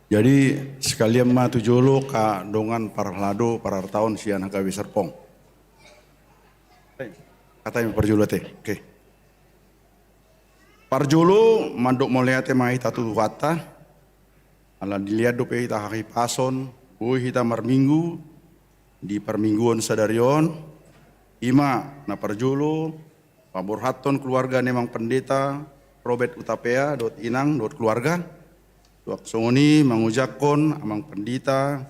Jadi sekalian ma tu jolo angka dongan parhalado parartaon sian H K B P Serpong. Hata i ma parjolo ate. Oke. Parjolo mandok mauliate ma hita tu Tuhanta. Ala dilehon dope hita hahipason, boi hita marminggu di parmingguon sadari on. I ma na parjolo, paborhathon keluarga ni amang pendeta Robert Hutapea dohot inang dohot keluarga. Suang songon i mangojakhon amang pendeta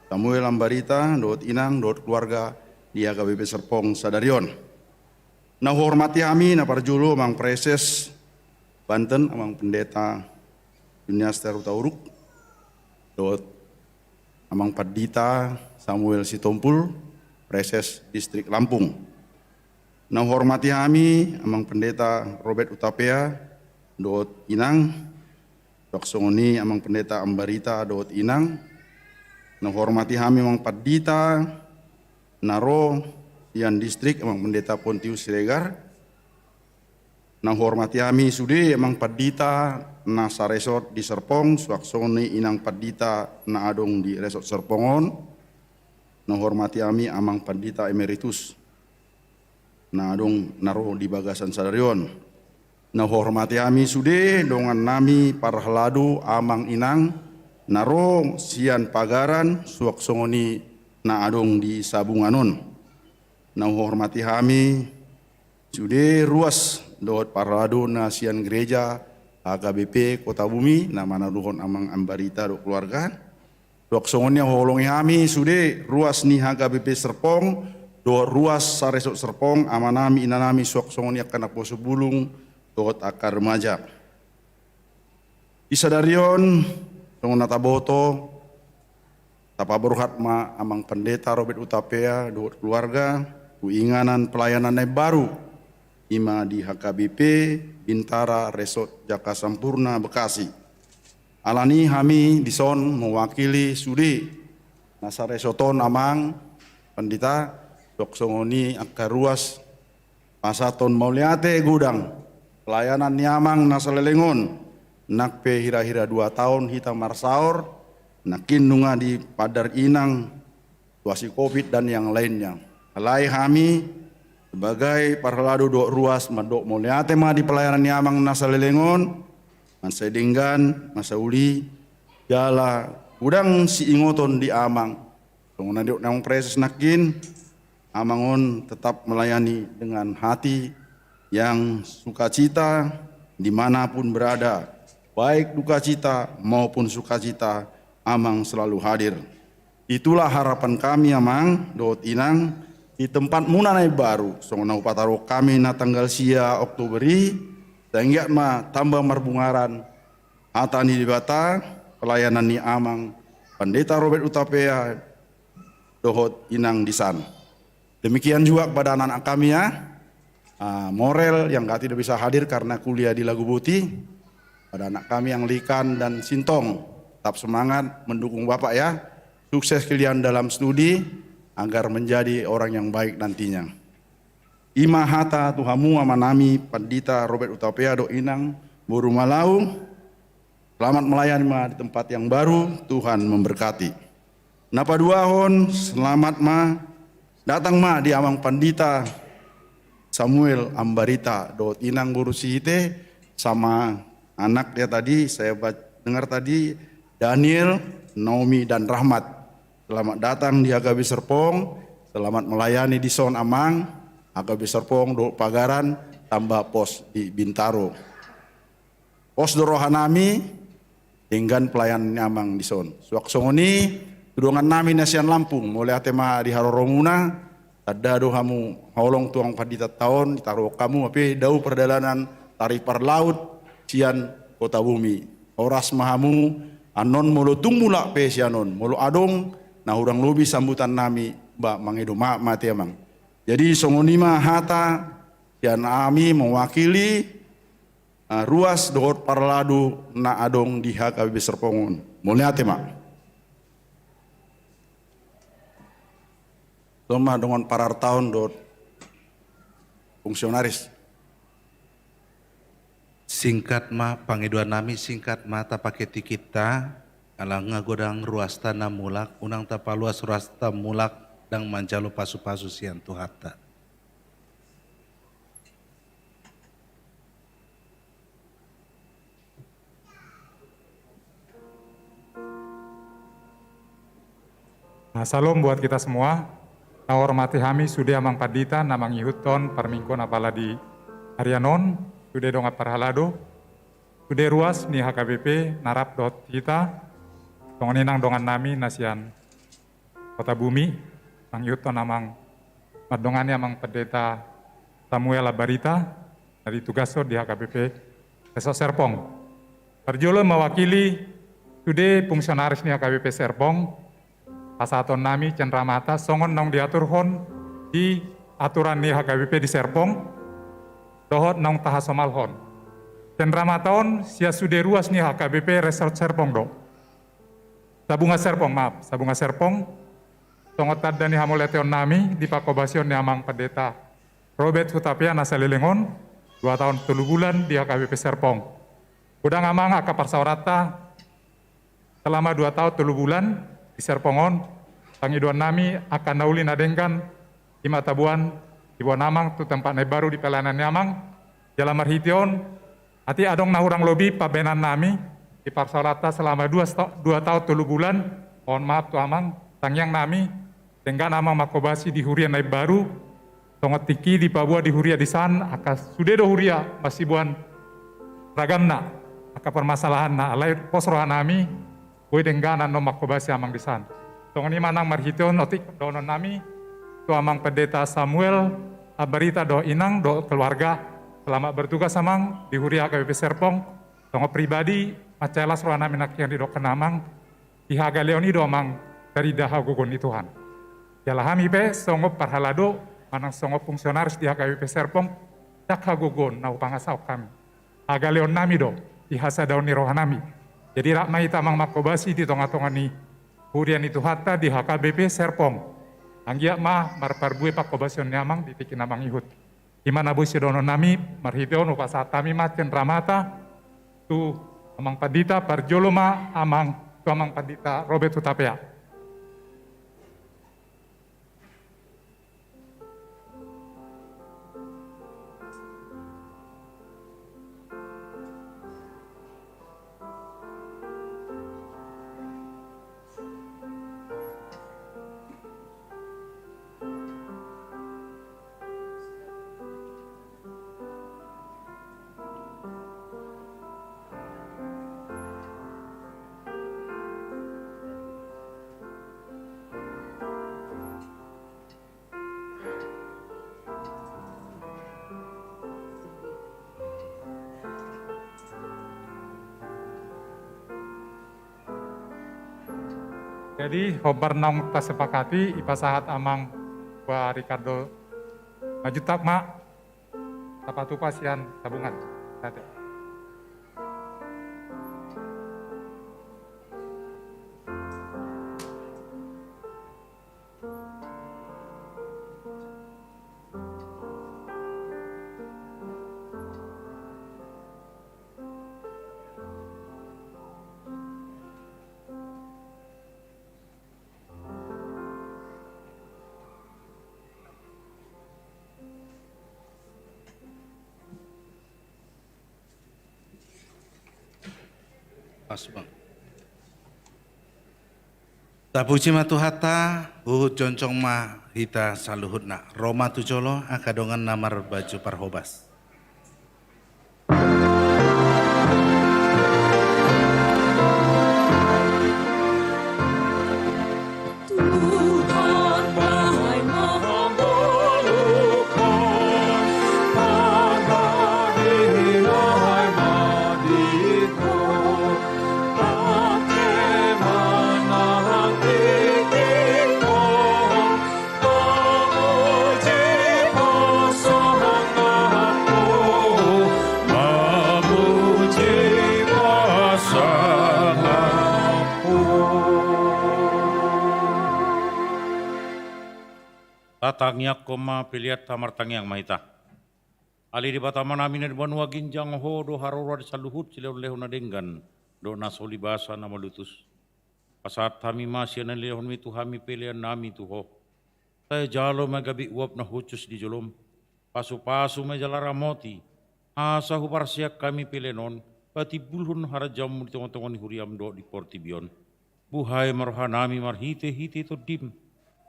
Samuel Ambarita dohot inang dohot keluarga di H K B P Serpong sadari on. Na huhormati hami na parjolo amang praeses Banten, amang pendeta Juniaster Hutauruk, dohot amang pandita Samuel Sitompul, praeses distrik Lampung. Na huhormati hami amang pendeta Robert Hutapea dohot inang, suang songon i amang pendeta Ambarita dohot inang. Na huhormati hami amang pandita na ro sian distrik, Amang Pendeta Pontius Siregar. Na huhormati hami sude Amang Pandita na saresort di Serpong, suang songon i Inang Pandita na adong di resort Serpong on. Na huhormati hami Amang Pandita Emeritus na adong na ro di bagasan sadari on. Na huhormati hami sude dongannami parhalado, amang inang na ro sian pagaran, suang songon i na adong di Sabungan on. Na huhormati hami sude ruas dohot parhalado na sian gereja H K B P Kotabumi na manaluhon Amang Ambarita dohot keluarga. Suang songon i huholongi hami sude ruas ni H K B P Serpong dohot ruas saresort Serpong, amanami, inanami, suang songon i angka naposo bulung dohot angka remaja. Di sadari on, songon na taboto, tapaborhat ma Amang Pendeta Robert Hutapea dohot keluarga tu inganan pelayanan na imbaru, i ma di H K B P Bintara Resort Jaka Sampurna Bekasi. Alani hami dison mewakili sude na saresort on, Amang Pandita, suang songon i angka ruas pasahathon mauliate godang pelayanan ni Amang na saleleng on, nang pe hira-hira dua taon hita marsaor, nangkin nunga dipadar inang situasi covid dan yang lainnya. Alai hami sebagai parhalado dohot ruas mandok mauliate ma di pelayanan ni Amang na saleleng on, mansai denggan, mansai uli, jala godang siingoton di Amang. Songon na nidok ni Amang Praeses nangkin, Amang on tetap melayani dengan hati yang sukacita di mana pun berada, baik dukacita maupun sukacita, Amang selalu hadir. Itulah harapan kami, Amang dohot Inang, di tempatmuna na imbaru, songon na hupataruhon hami na tanggal sia Oktober i, sai anggiat ma tamba marbungaran hata ni Debata, pelayanan ni Amang Pandita Robert Hutapea dohot Inang Disan. Demikian juga kepada anak-anak kami ya, ah, Morel yang nggak tidak bisa hadir karena kuliah di Laguboti, pada anak kami yang Likan dan Sintong, tetap semangat mendukung Bapak ya. Sukses kalian dalam studi agar menjadi orang yang baik nantinya. I ma hata tu hamu amanami Pandita Robert Hutapea dohot Inang boru Malau. Selamat melayani ma di tempat yang baru, Tuhan memberkati. Na paduahon, selamat ma datang ma di Amang Pandita Samuel Ambarita dohot Inang boru Sihite, sama anak dia tadi, saya ba-, dengar tadi, Daniel, Naomi, dan Rahmat. Selamat datang di H K B P Serpong, selamat melayani dison, Amang. H K B P Serpong dohot pagaran, tamba pos di Bintaro. Pos do rohanami, denggan pelayanan ni Amang dison. Suang songon i tu dongannami na sian Lampung, mauliate ma di haroromuna, tanda do hamu holong tu Amang Pandita ta on, ditaruhon hamu hape dao pardalanan taripar laut sian Kotabumi. Horas ma hamu, annon molo tung mulak pe sian on, molo adong na hurang lobi sambutannami, ba mangido maaf ma hami, Amang. Jadi songon i ma hata sian hami mewakili ah, ruas dohot parhalado na adong di H K B P Serpong on. Mauliate ma. Songon i ma dongan parartaon dohot fungsionaris. Singkat ma pangidoannami, singkat ma tapake tingkinta, ala nunga godang ruasta na mulak, unang tapaluas ruasta mulak, ndang manjalo pasupasu sian Tuhanta. Nah, salam buat kita semua. Na hormati hami sude Amang Pandita na mangihuthon parmingguon apala di harian on, sude dongan parhalado, sude ruas ni H K B P na rap dohot hita, songon i nang dongannami na sian Kotabumi, mangihuthon Amang, mandongani Amang Pendeta Samuel Ambarita, na ditugashon di H K B P Resort Serpong. Parjolo mewakili sude fungsionaris ni H K B P Serpong, pasahatonnami cenramata songon naung diaturhon di aturan ni H K B P di Serpong, dohot naung tahasomalhon. Cenramata on sian sude ruas ni H K B P Resort Serpong do. Sabungan Serpong, maaf, Sabungan Serpong. songon tanda ni hamauliateonnami di panghobasion ni Amang Pandita Robert Hutapea na saleleng on, dua taon tolu bulan di H K B P Serpong. Godang Amang angka parsaoranta selama dua taon tolu bulan di Serpong on, pangidoannami angka na uli na denggan i ma taboan, diboan Amang tu tempat na imbaru di pelayanan ni Amang. Jala marhite on, atik adong na hurang lobi pambahenannami di parsaoranta selama dua sto-, dua taon tolu bulan, mohon maaf tu Amang, tangiangnami, denggan Amang manghobasi di huria na imbaru, songon tingki dipaboa di huria disan, angka sude do huria masiboan ragamna angka permasalahanna, alai pos rohanami, boi denggan annon manghobasi Amang disan. Songon i ma nang marhite on otik dohononnami tu Amang Pendeta Samuel Ambarita dohot inang dohot keluarga, selamat bertugas Amang di huria H K B P Serpong. Songon pribadi, mansai las rohanami nangkin didok Amang, di hagaleon i do Amang tarida hagogoon ni Tuhan. Jala hami pe songon parhalado manang songon fungsionaris di H K B P Serpong, ndang hagogoon na hupangasahon hami. Hagaleonnami do di hasadaon ni rohanami. Jadi rap ma hita Amang manghobasi di tongatonga ni huria ni Tuhanta di H K B P Serpong. Anggiat ma marparbue panghobasion ni Amang di tingki na mangihut. I ma na boi sidohononnami, marhite on hupasahat hami ma cenramata tu Amang Pandita, parjolo ma Amang tu Amang Pandita Robert Hutapea. Jadi, hombar naung tasepakati, ipasahat Amang Ketua Ricardo Manjuntak ma, tapatupa sian tabungan. Sate. Pas, Bang. Tapuji ma Tuhanta, huhut jongjong ma hita saluhutna. Ro ma tu jolo angka dongan na marbaju parhobas. Tatangiangkon ma peleanta, martangiang ma hita. Ale Debata Amanami na di banua ginjang, Ho do haroro di saluhut silehonlehon na denggan dohot na so ulibasa na malutus. Pasahat hami ma sian na nilehonMi tu hami peleannami tu Ho. Sai jalo ma gabe uap na hushus di joloM. Pasupasu ma jala ramoti, asa huparsian hami pelean on patimbulhon harajaonMu di tongatonga ni huriaM dohot di portibi on. Buhai ma rohanami marhitehite TondiM.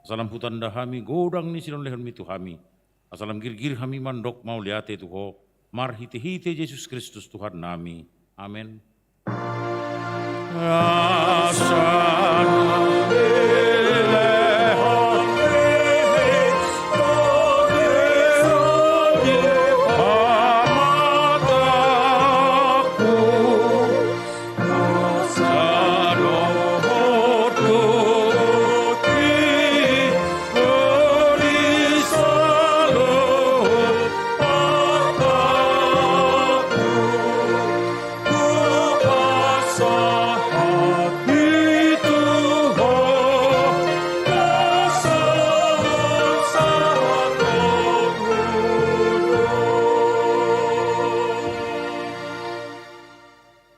Asa lam hutanda hami godang ni silehonlehonMi tu hami. Asa lam girgir hami mandok mauliate tu Ho, marhitehite Jesus Kristus Tuhannami. Amen.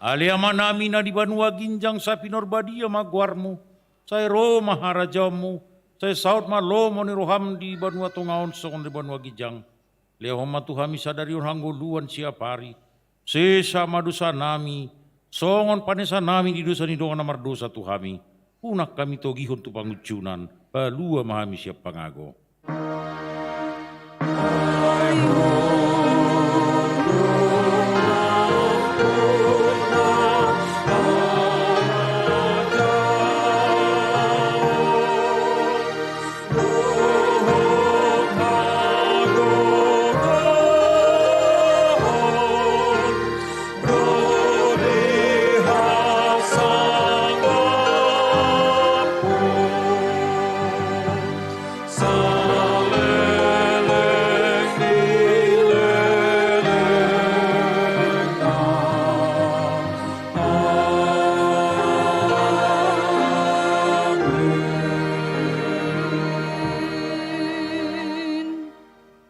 Ale Amanami na di banua ginjang, sai pinarbadia ma goarmu, sai ro ma harajaonmu, sai saut ma lomo ni roham di banua tonga on songon di banua ginjang. Lehon ma tu hami sadari on hangoluan siapari. Sesa ma dosanami, songon panesanami di dosa ni dongan na mardosa tu hami. Unang hami togihon tu pangunjunan, palua ma hami sian pangago. Amin.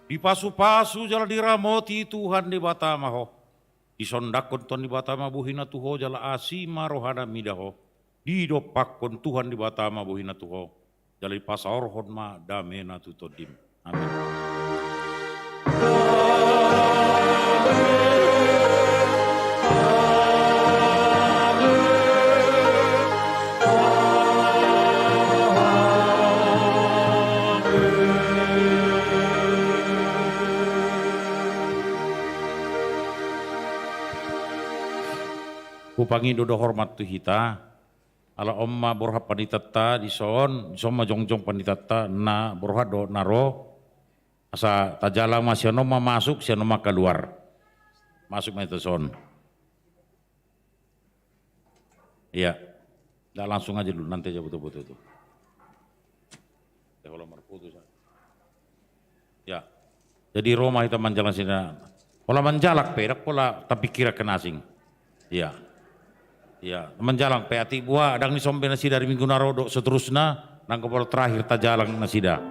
Dipasupasu jala diramoti Tuhan Debata ma ho. Disondangkon Tuhan Debata ma bohina tu ho jala asi ma rohana mida ho. Didompakkon Tuhan Debata ma bohina tu ho. Jala dipasaorhon ma damena tu tondim. Amin. Hupangido do hormat tu hita. Ala on ma borhat panditanta dison, dison ma jongjong panditanta na borhat dohot na ro. Asa tajalang ma sian on ma masuk, sian on ma kaluar. Masuk ma hita dison. Iya. Nda, langsung aja dulu, nanti aja boto-boto itu. Ya, kalau marputus, ya. Ya. Jadi ro ma hita manjalang nasida. Pola manjalang pe, ndang pola tapingkirhon na asing. Iya. Iya, manjalang pe atik boha, ndang dison be nasida ari Minggu na ro dohot seterusna, nanggo pola terakhir tajalang nasida.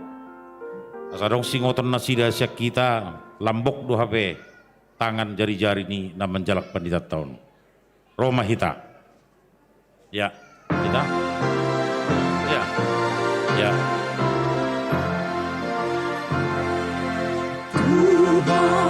Asa adong singoton nasida sian hita, lambok do hape tangan jari-jari ni na manjalang panditanta on. Ro ma hita. Ya, hita. Ya. Ya. Tuhan.